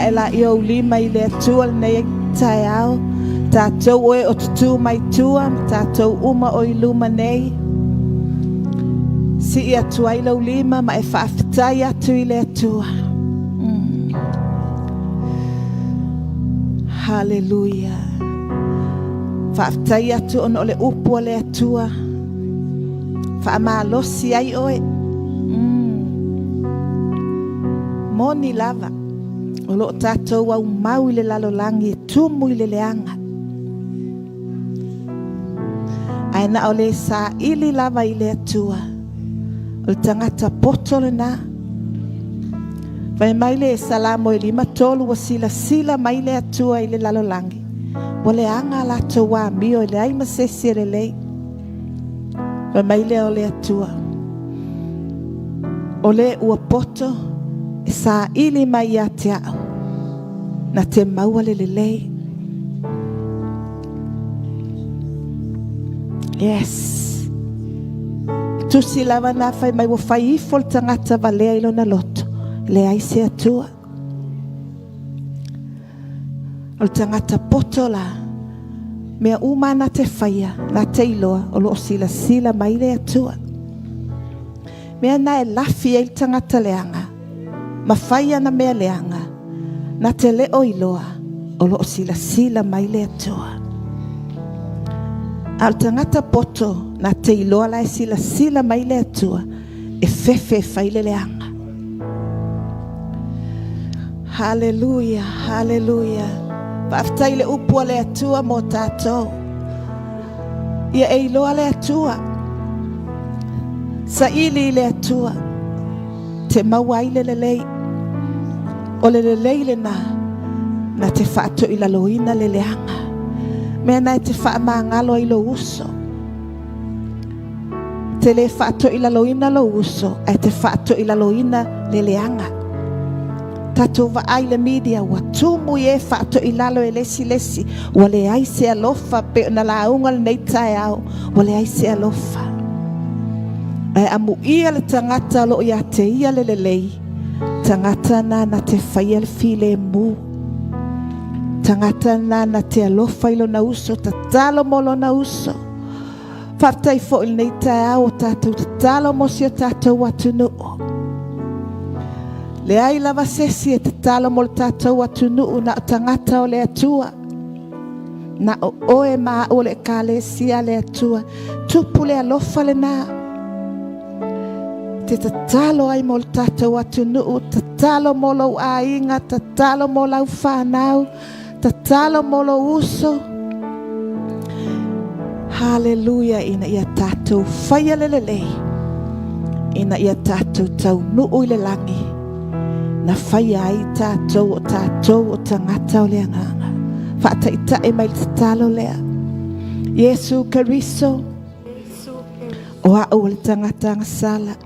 ae laia ou lima i le Atua lenei taeao, tatou o e o tutū mai tua ma tatou uma o i luma nei. Sii atu ai lou lima ma e faafetai atu i le Atua. Haleluia. Faafetai atu ona o le upu a le Atua. Faamalosi ai oe. Moni lava, o lo o tatou aumau i le lalolagi e tumu i le leaga. Ae na o le saili lava i le Atua, o le tagata poto lena. Fai mai le Salamo e 53, ua silasila mai le Atua i le lalolagi, ua leaga a latou amio e leai ma se isi e lelei. Fai mai lea o le Atua, o le ua poto e saili mai ia te au, na te maua le lelei. Yes. Tusi lava na fai mai ua fai ifo le tagata valea i lona loto, leai se Atua. O le tagata poto la, mea uma na te faia, na te iloa, o loo silasila mai le Atua. Mea na e lafi ai le tagata leaga, ma fai ana mea leaga, na te le o iloa, o loo silasila mai le Atua. A o le tagata poto, na te iloa la e silasila mai le Atua, e fefe e fai le leaga. Haleluia, haleluia. Faafetai i le upu a le Atua mo tatou. Ia e iloa le Atua. Saili i le Atua. Te maua ai le lelei. O le lelei lena, na te faatoilaloina le leaga. Mea na e te faamagalo ai lou uso. Te le faatoilaloina lou uso, ae te faatoilaloina le leaga. Tatou vaai i le media, ua tumu i e faatoilalo e le isi le isi. Ua leai se alofa, pei ona lauga lenei taeao, ua leai se alofa. Ae amuia le tagata o loo ia te ia le lelei, tagata na na te faia le filemu. Tagata na na te alofa i lona uso, tatalo mo lona uso. Faafetai foi i lenei taeao o tatou tatalo mo si o tatou atunuu. Leai lava se isi e tatalo mo le tatou atunuu na o tagata o le Atua. Na o oe ma au o le Ekalesia a le Atua. Tupu le alofa lena. Te tatalo ai mo le tatou atunuu, tatalo mo lou aiga, tatalo mo lau whanau, tatalo mo lou uso. Haleluia, ina ia tatou faia le lelei, ina ia tatou taunuu i le lagi, na faia ai tatou o tatou o tagata o le agaga. Faataitai mai le tatalo lea. Iesu Keriso, o au o le tagata agasala.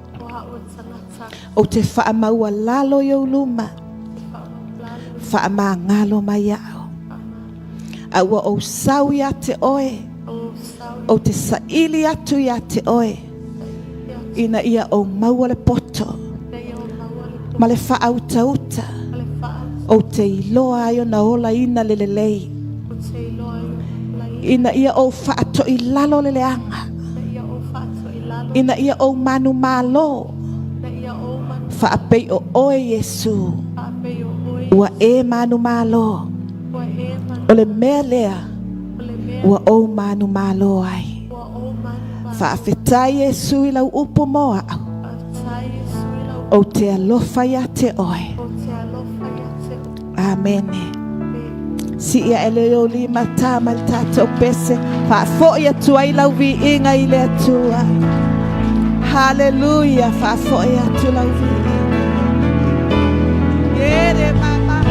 Ou te faamaualalo i ou luma, faamagalo mai au. A ua ou sau ia te oe, ou te saili atu ia te oe, ina ia ou maua le poto ma le faautauta, ou te iloa ai ona olaina le lelei, ina ia ou faatoilalo le leaga, ina ia ou manumalo, faapei o oe Iesu, ua e manumalo. O le mea lea ua ou manumalo ai. Faafetai Iesu i lau upu mo au. Ou te alofa ia te oe. Amene. Sii ae le ou lima tā mai le tatou pese. Faafoi atu ai lau viiga i le Atua. Haleluia. Faafoi atu lau viiga. Ere mama.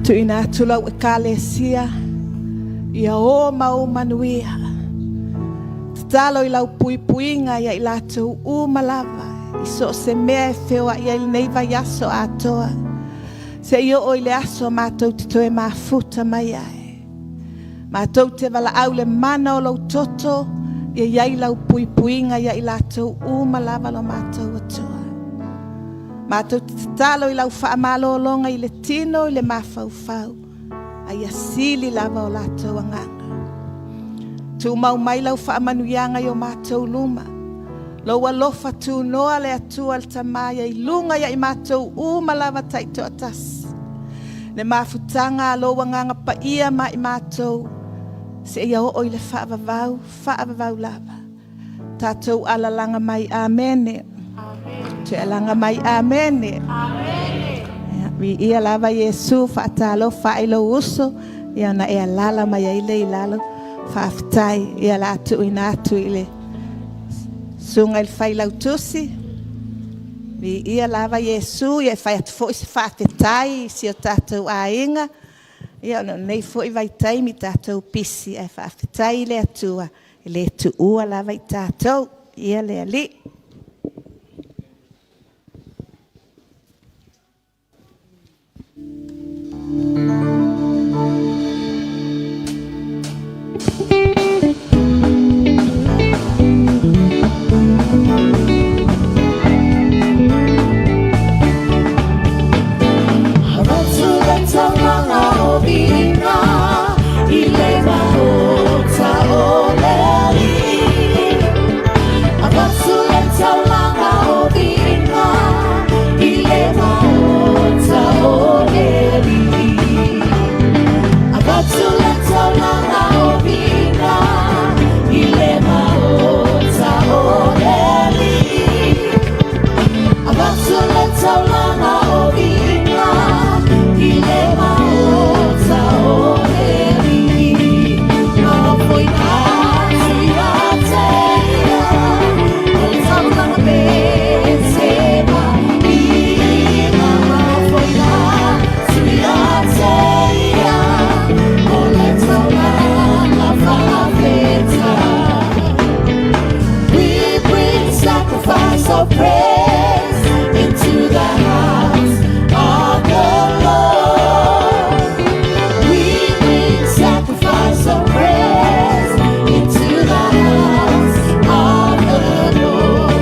Tuuina atu lau Ekalesia ia ō ma ou manuia. Tatalo i lau puipuiga ia i latou uma lava i so o se mea e feoai ai lenei vaiaso atoa, seia oo i le aso matou te toe mafuta mai ai. Matou te valaau le mana o lou toto ia i ai lau puipuiga ia i latou uma lava lo matou Atua. Matou te tatalo i lau faamalologa i le tino i le mafaufau, a ia sili lava o latou agaga. Tumau mai lau faamanuiaga i o matou luma. Lou alofa tunoa le Atua le Tama ia i luga ia i matou uma lava taitoatasi. Le mafutaga a lou Agaga Paia ma i matou, seia oo i le faavavau, faavavau lava. Tatou alalaga mai. Amene. Toe alaga mai. Amene. Ia, viia lava Iesu, faatalofa i lou uso, ia ona e alala mai ai lea i lalo. Faafetai, ia la tuuina atu i le susuga i le failautusi. Viia lava Iesu, ia e fai atu foi se faafetai i si o tatou aiga. Ia ona o lenei foi vaitaimi tatou pisi, ae faafetai i le Atua e le tuua lava i tatou. Ia le Alii. We bring sacrifice of praise into the house of the Lord. We bring sacrifice of praise into the house of the Lord.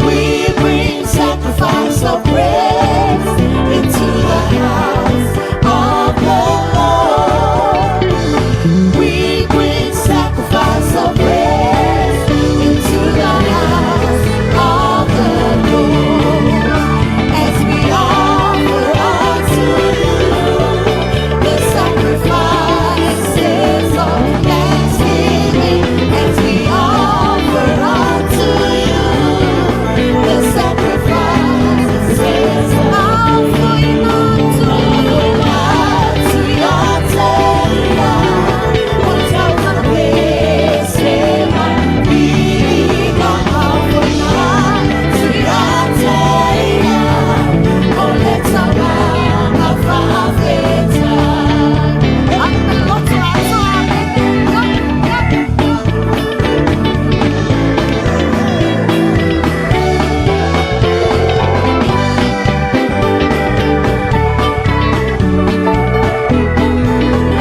We bring sacrifice of praise into the house of the Lord. We bring sacrifice of praise into the house of the Lord. As we offer unto you the sacrifices of thanksgiving, as we offer unto you the sacrifices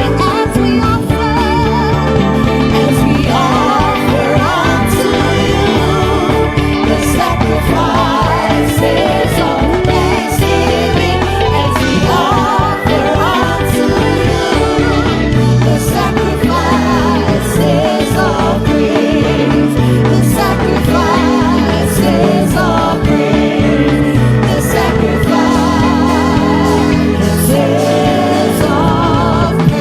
As we offer, as we offer unto you the sacrifices of thanksgiving, as we offer unto you the sacrifices of praise, the sacrifices of praise, the sacrifices of praise.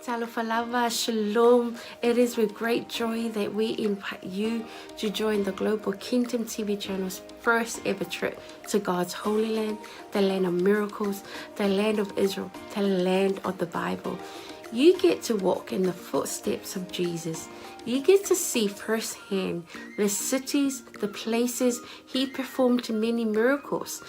Talofa lava, shalom. It is with great joy that we invite you to join the Global Kingdom TV channel's first ever trip to God's Holy Land, the land of miracles, the land of Israel, the land of the Bible. You get to walk in the footsteps of Jesus. You get to see firsthand the cities, the places he performed many miracles.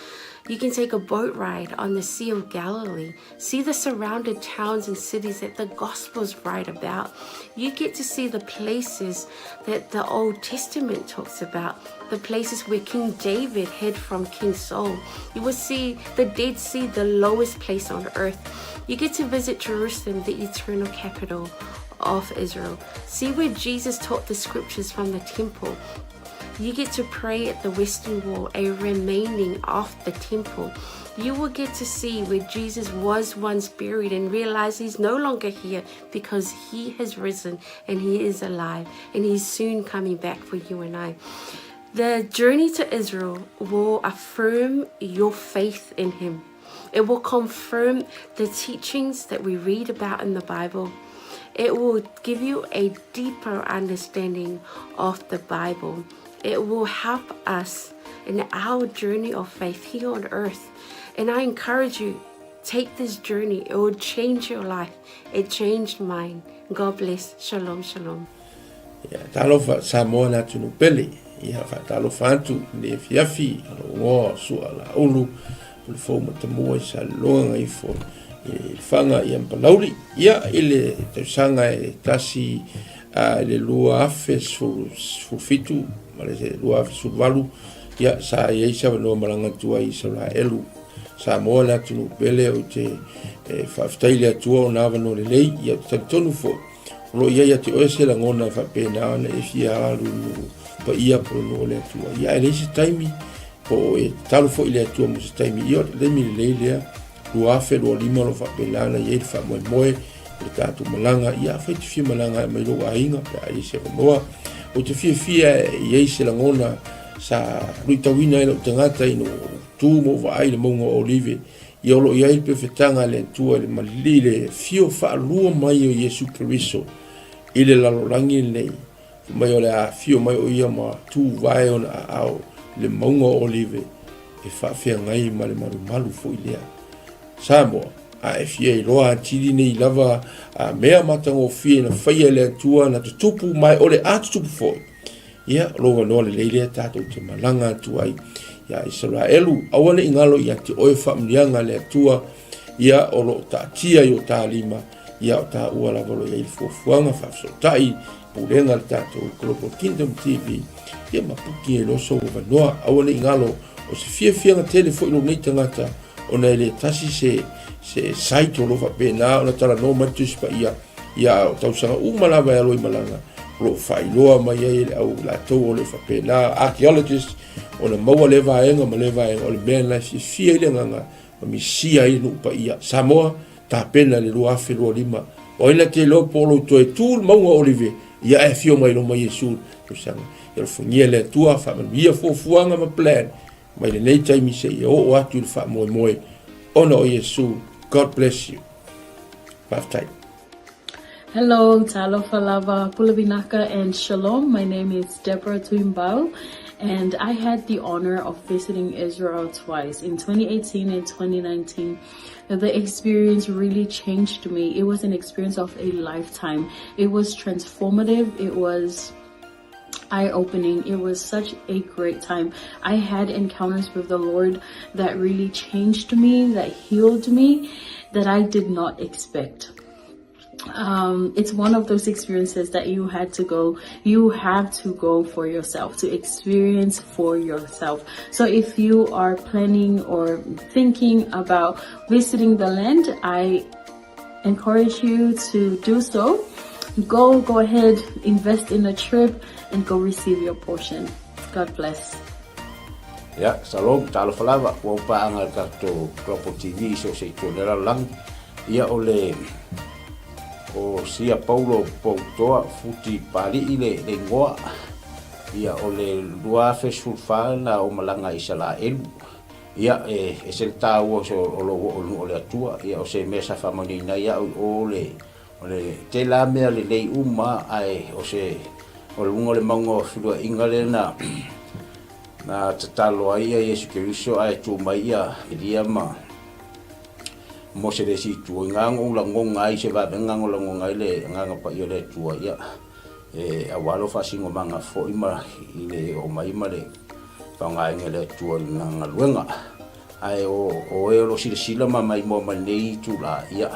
You can take a boat ride on the Sea of Galilee, see the surrounded towns and cities that the Gospels write about. You get to see the places that the Old Testament talks about, the places where King David hid from King Saul. You will see the Dead Sea, the lowest place on earth. You get to visit Jerusalem, the eternal capital of Israel. See where Jesus taught the scriptures from the temple. You get to pray at the Western Wall, a remaining of the temple. You will get to see where Jesus was once buried and realize he's no longer here because he has risen and he is alive and he's soon coming back for you and I. The journey to Israel will affirm your faith in him. It will confirm the teachings that we read about in the Bible. It will give you a deeper understanding of the Bible. It will help us in our journey of faith here on earth. And I encourage you, take this journey. It will change your life. It changed mine. God bless. Shalom, shalom. Ia, talofa Samoa le atunuu pele. Ia, faatalofa atu i le afiafi a lou igoa o Sua Laulu, o le fou matamua i Saleloga Gagaifo i Lefaga ia ma Palauli. Ia, i le tausaga e tasi i le 2017 ma le 2018, ia, sa i ai se avanoa malaga atu ai i Isaraelu. Samoa le atunuu pele, ou te faafetai i le Atua ona avanoa lelei, ia, ou te talitonu foi, O lo o i ai ia te oe se lagona e faapena ona e fia alu i nuu paia po o le nuu o le Atua. Ia, ae leai se taimi, po o e tatalo foi i le Atua mo se taimi. Ia, o le taimi lelei lea, 2025 o lo o faapena ona i ai le faamoemoe o le tatou malaga. Ia, afai e te fia malaga e aumai lou aiga pe a i ai se avanoa. Ou te fiafia e i ai se lagona sa luitauina ai lou tagata ina ua ou tu ma ou vaai i le mauga o Olive Ia o lo o i ai le pefetaga a le Atua i le malili i le afio faalua mai o Iesu Keriso i le lalolagi lenei, fai mai o le a afio mai o ia ma tuvae ona aao i le mauga o Olive e faafeagai ma le malumalu foi lea. Samoa, a e fia iloa atili nei lava a mea matagofie na faia e le Atua na tutupu ma e o le a tutupu foi, Ia, o lou avanoa lelei lea tatou te malaga atu ai ia Isaraelu. Aua ne i galo ia te oe faamanuiaga a le Atua, ia o lo o taatia i o ta lima, ia o taua lava o lo o i ai le fuafuaga faafesootai pulega a le tatou Global Kingdom TV, ia ma puki ai loa sou avanoa. Aua ne i galo, o se fiafiaga tele foi lou nei tagata, ona e le tasi se, se site o lo o faapena ona talanoa mai le Tusi Paia, Ia, o tausaga uma lava e alo i malaga, o lo o faailoa mai ai e le au latou o le faapena, archaeologist, ona maua lea vaega ma lea vaega, o le mea lena e fiafia ai le agaga ma misia ai le nuu paia. Samoa, tapena i le 2025, o ai na te iloa po o lou toe tu le mauga o Olive, ia ae afio mai loma Iesu i le tausaga. Ia alofagia e le Atua, faamanuia fuafuaga ma plan mai lenei taimi seia oo atu i le faamoemoe ona o Iesu. God bless you. Faafetai. Hello, Talofa Lava, Pule Vinaka and Shalom. My name is Deborah Tuimbau and I had the honor of visiting Israel twice in 2018 and 2019. The experience really changed me. It was an experience of a lifetime. It was transformative. It was eye-opening. It was such a great time. I had encounters with the Lord that really changed me, that healed me, that I did not expect. It's one of those experiences that you had to go, you have to go for yourself, to experience for yourself. So if you are planning or thinking about visiting the land, I encourage you to do so. Go, go ahead, invest in a trip and go receive your portion. God bless. Ia, shalom, talofa lava, ua paaga le tatou Global TV i so o se itu o le lalolagi. Ia, o le, o Sia Paulo Poutoa Futi Pali'i le, le igoa. Ia, o le 2014 na ou malaga i Isalaelu. Ia, e ese le taua o lou oo i le nuu o le Atua. Ia, o se mea sa faamanuiaina ai au i o le, o le tela mea lelei uma, ae o se, o luga o le mauga o feluaiga lea na, na tatalo ai ia Iesu Keriso ae tu mai ia Elia ma, Mo se le isi itu, o ina na ou lagona ai se vavega na lagona ai le Agaga Paia o le Atua, ia, e auā lou faasinomaga foi ma i le oo mai ma le faaaogaina e le Atua i lana galuega. Ae o, o e o lo o silasila ma maimoa mai lenei itulā, ia,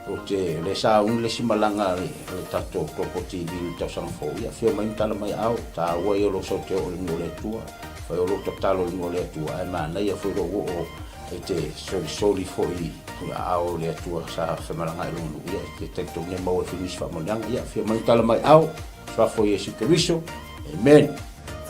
ou te, o lea sa auni le isi malaga a le, a le tatou Global TV i le tausaga fou, ia, afio mai ma tala mai aao, taua ia o lou sau te oo i le nuu o le Atua, fai o lou tatalo i le nuu o le Atua, ae manaia foi lou oo e te solisoli foi i aao o le Atua sa femalagaai i lona nuu, ia, e te talitonu e maua ai foi nisi faamanuiaga. Ia, afio mai ma tala mai aao, Suafa o Iesu Keriso. Amen.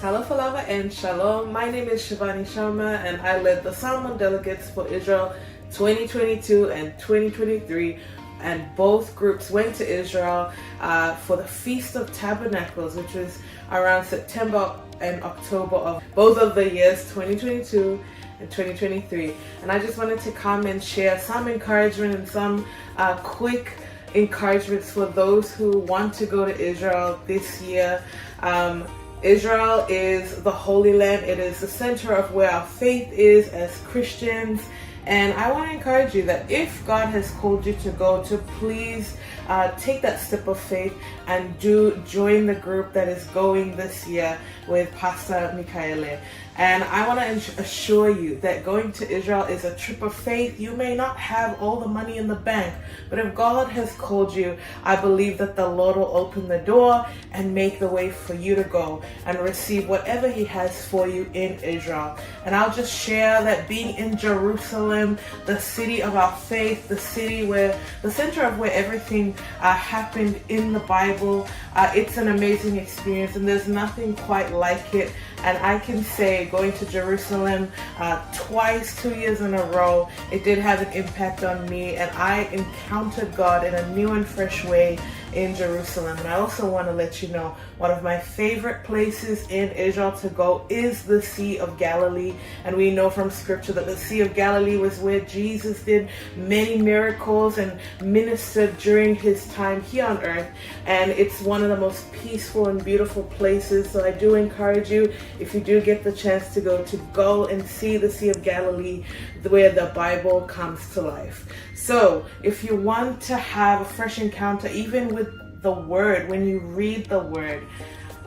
Talofa lava and shalom. My name is Shivani Sharma and I led the Samoan delegates for Israel 2022 and 2023 and both groups went to Israel uh, for the Feast of Tabernacles, which was around September and October of both of the years 2022 and 2023. And I just wanted to come and share some encouragement and some uh, quick encouragements for those who want to go to Israel this year. Um, Israel is the Holy Land. It is the center of where our faith is as Christians. And I want to encourage you that if God has called you to go, to please uh, take that step of faith and do join the group that is going this year with Pastor Mikaele. And I want to assure you that going to Israel is a trip of faith. You may not have all the money in the bank, but if God has called you, I believe that the Lord will open the door and make the way for you to go and receive whatever He has for you in Israel. And I'll just share that being in Jerusalem, the city of our faith, the city where the center of where everything uh, happened in the Bible, uh, it's an amazing experience, and there's nothing quite like it. And I can say, going to Jerusalem uh, twice, two years in a row, it did have an impact on me, and I encountered God in a new and fresh way in Jerusalem. And I also want to let you know one of my favorite places in Israel to go is the Sea of Galilee. And we know from scripture that the Sea of Galilee was where Jesus did many miracles and ministered during his time here on earth. And it's one of the most peaceful and beautiful places. So I do encourage you, if you do get the chance to go, to go and see the Sea of Galilee where the Bible comes to life. So if you want to have a fresh encounter, even with the Word, when you read the Word,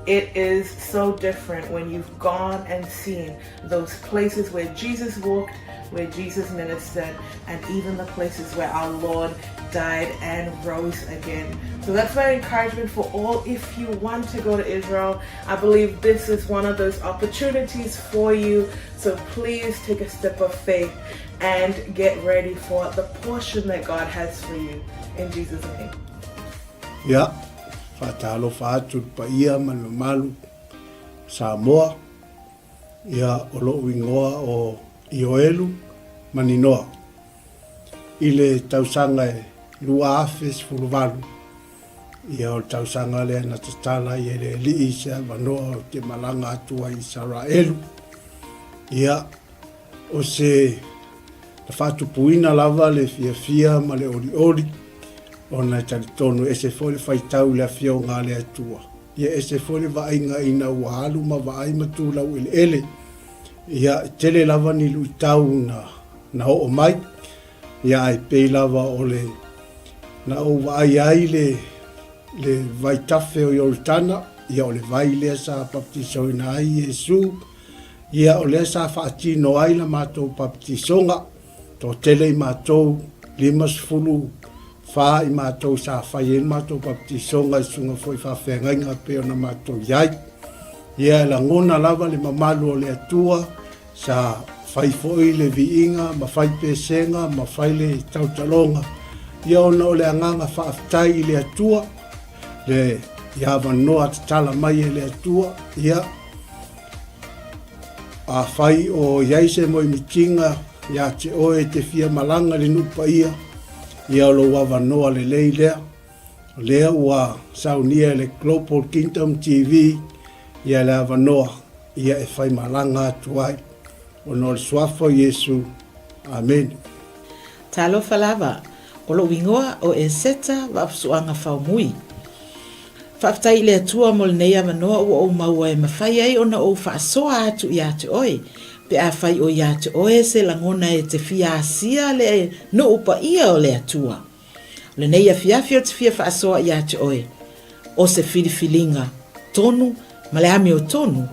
it is so different when you've gone and seen those places where Jesus walked, where Jesus ministered, and even the places where our Lord died and rose again. So that's my encouragement for all. If you want to go to Israel, I believe this is one of those opportunities for you. So please take a step of faith and get ready for the portion that God has for you. In Jesus' name. Ia, faatalofa atu i le paia ma le mamalu o Samoa, ia o lo'u igoa o Ioelu Maninoa. I le tausaga e 2018, ia o le tausaga lea na tatala ai e le Alii se avanoa ou te malaga atu ai i Isaraelu. Ia, O se na faatupuina lava le fiafia ma le olioli, ona e talitonu e ese foi le faitau i le Afioga a le Atua, ia ese foi le vaaiga ina ua alu ma vaai ma tu laueleele. Ia, e tele lava ni luitau na, na oo mai, ia ae pei lava o le na ou vaai ai le, le vaitafe o Ioritana, ia o le vai lea sa baptisoina ai Iesu, Ia, o lea sa faatino ai la matou papatisoga, toatele i matou, 54 i matou sa fai ai le matou papatisoga i susuga foi faafeagaiga e pei ona matou i ai. Ia, e lagona lava le mamalu o le Atua, sa fai foi le viiga ma fai pesega ma fai le tautaloga, ia ona o le agaga faafetai i le Atua, le i avanoa tatala mai e le Atua, ia, Afai o i ai se moemitiga ia te oe e te fia malaga i le nuu paia, ia o lou avanoa lelei lea. O lea ua saunia e le Global Kingdom TV ia le avanoa ia e fai malaga atu ai. Ona o le Suafa o Iesu. Amene. Talofa lava, o lou igoa o Eseta Vaafusuaga Faumui. Faafetai i le Atua mo lenei avanoa ua ou maua e mafai ai ona ou faasoa atu ia te oe. Pe afai o ia te oe se lagona e te fia asia le nuu paia o le Atua. O lenei afiafi ou te fia faasoa ia te oe, o se filifiliga tonu ma le amiotonu,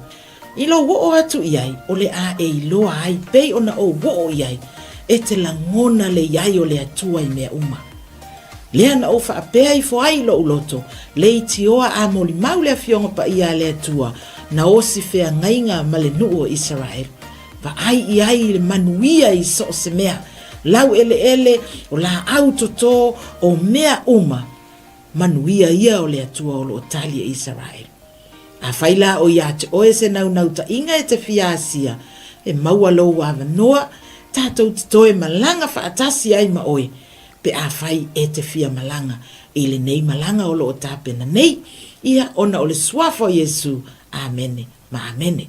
i lou oo atu i ai o le a e iloa ai pei ona ou oo i ai, e te lagona le i ai o le Atua i mea uma. Lea na ou faapea ifo ai i lou loto, leitioa a molimau le Afioga Paia a le Atua, na osi feagaiga ma le nuu o Isaraelu. Vaai i ai i le manuia i so o se mea, lau eleele, o laau toto, o mea uma, manuia ia o le Atua o lo o tali e Isaraelu. Afai la o ia te oe se naunautai-ga e te fia asia, e maua lou avanoa, tatou te toe malaga faatasi ai ma oe, pe afai e te fia malaga i lenei malaga o lo o tapena nei, ia ona o le Suafa o Iesu. Amene ma amene.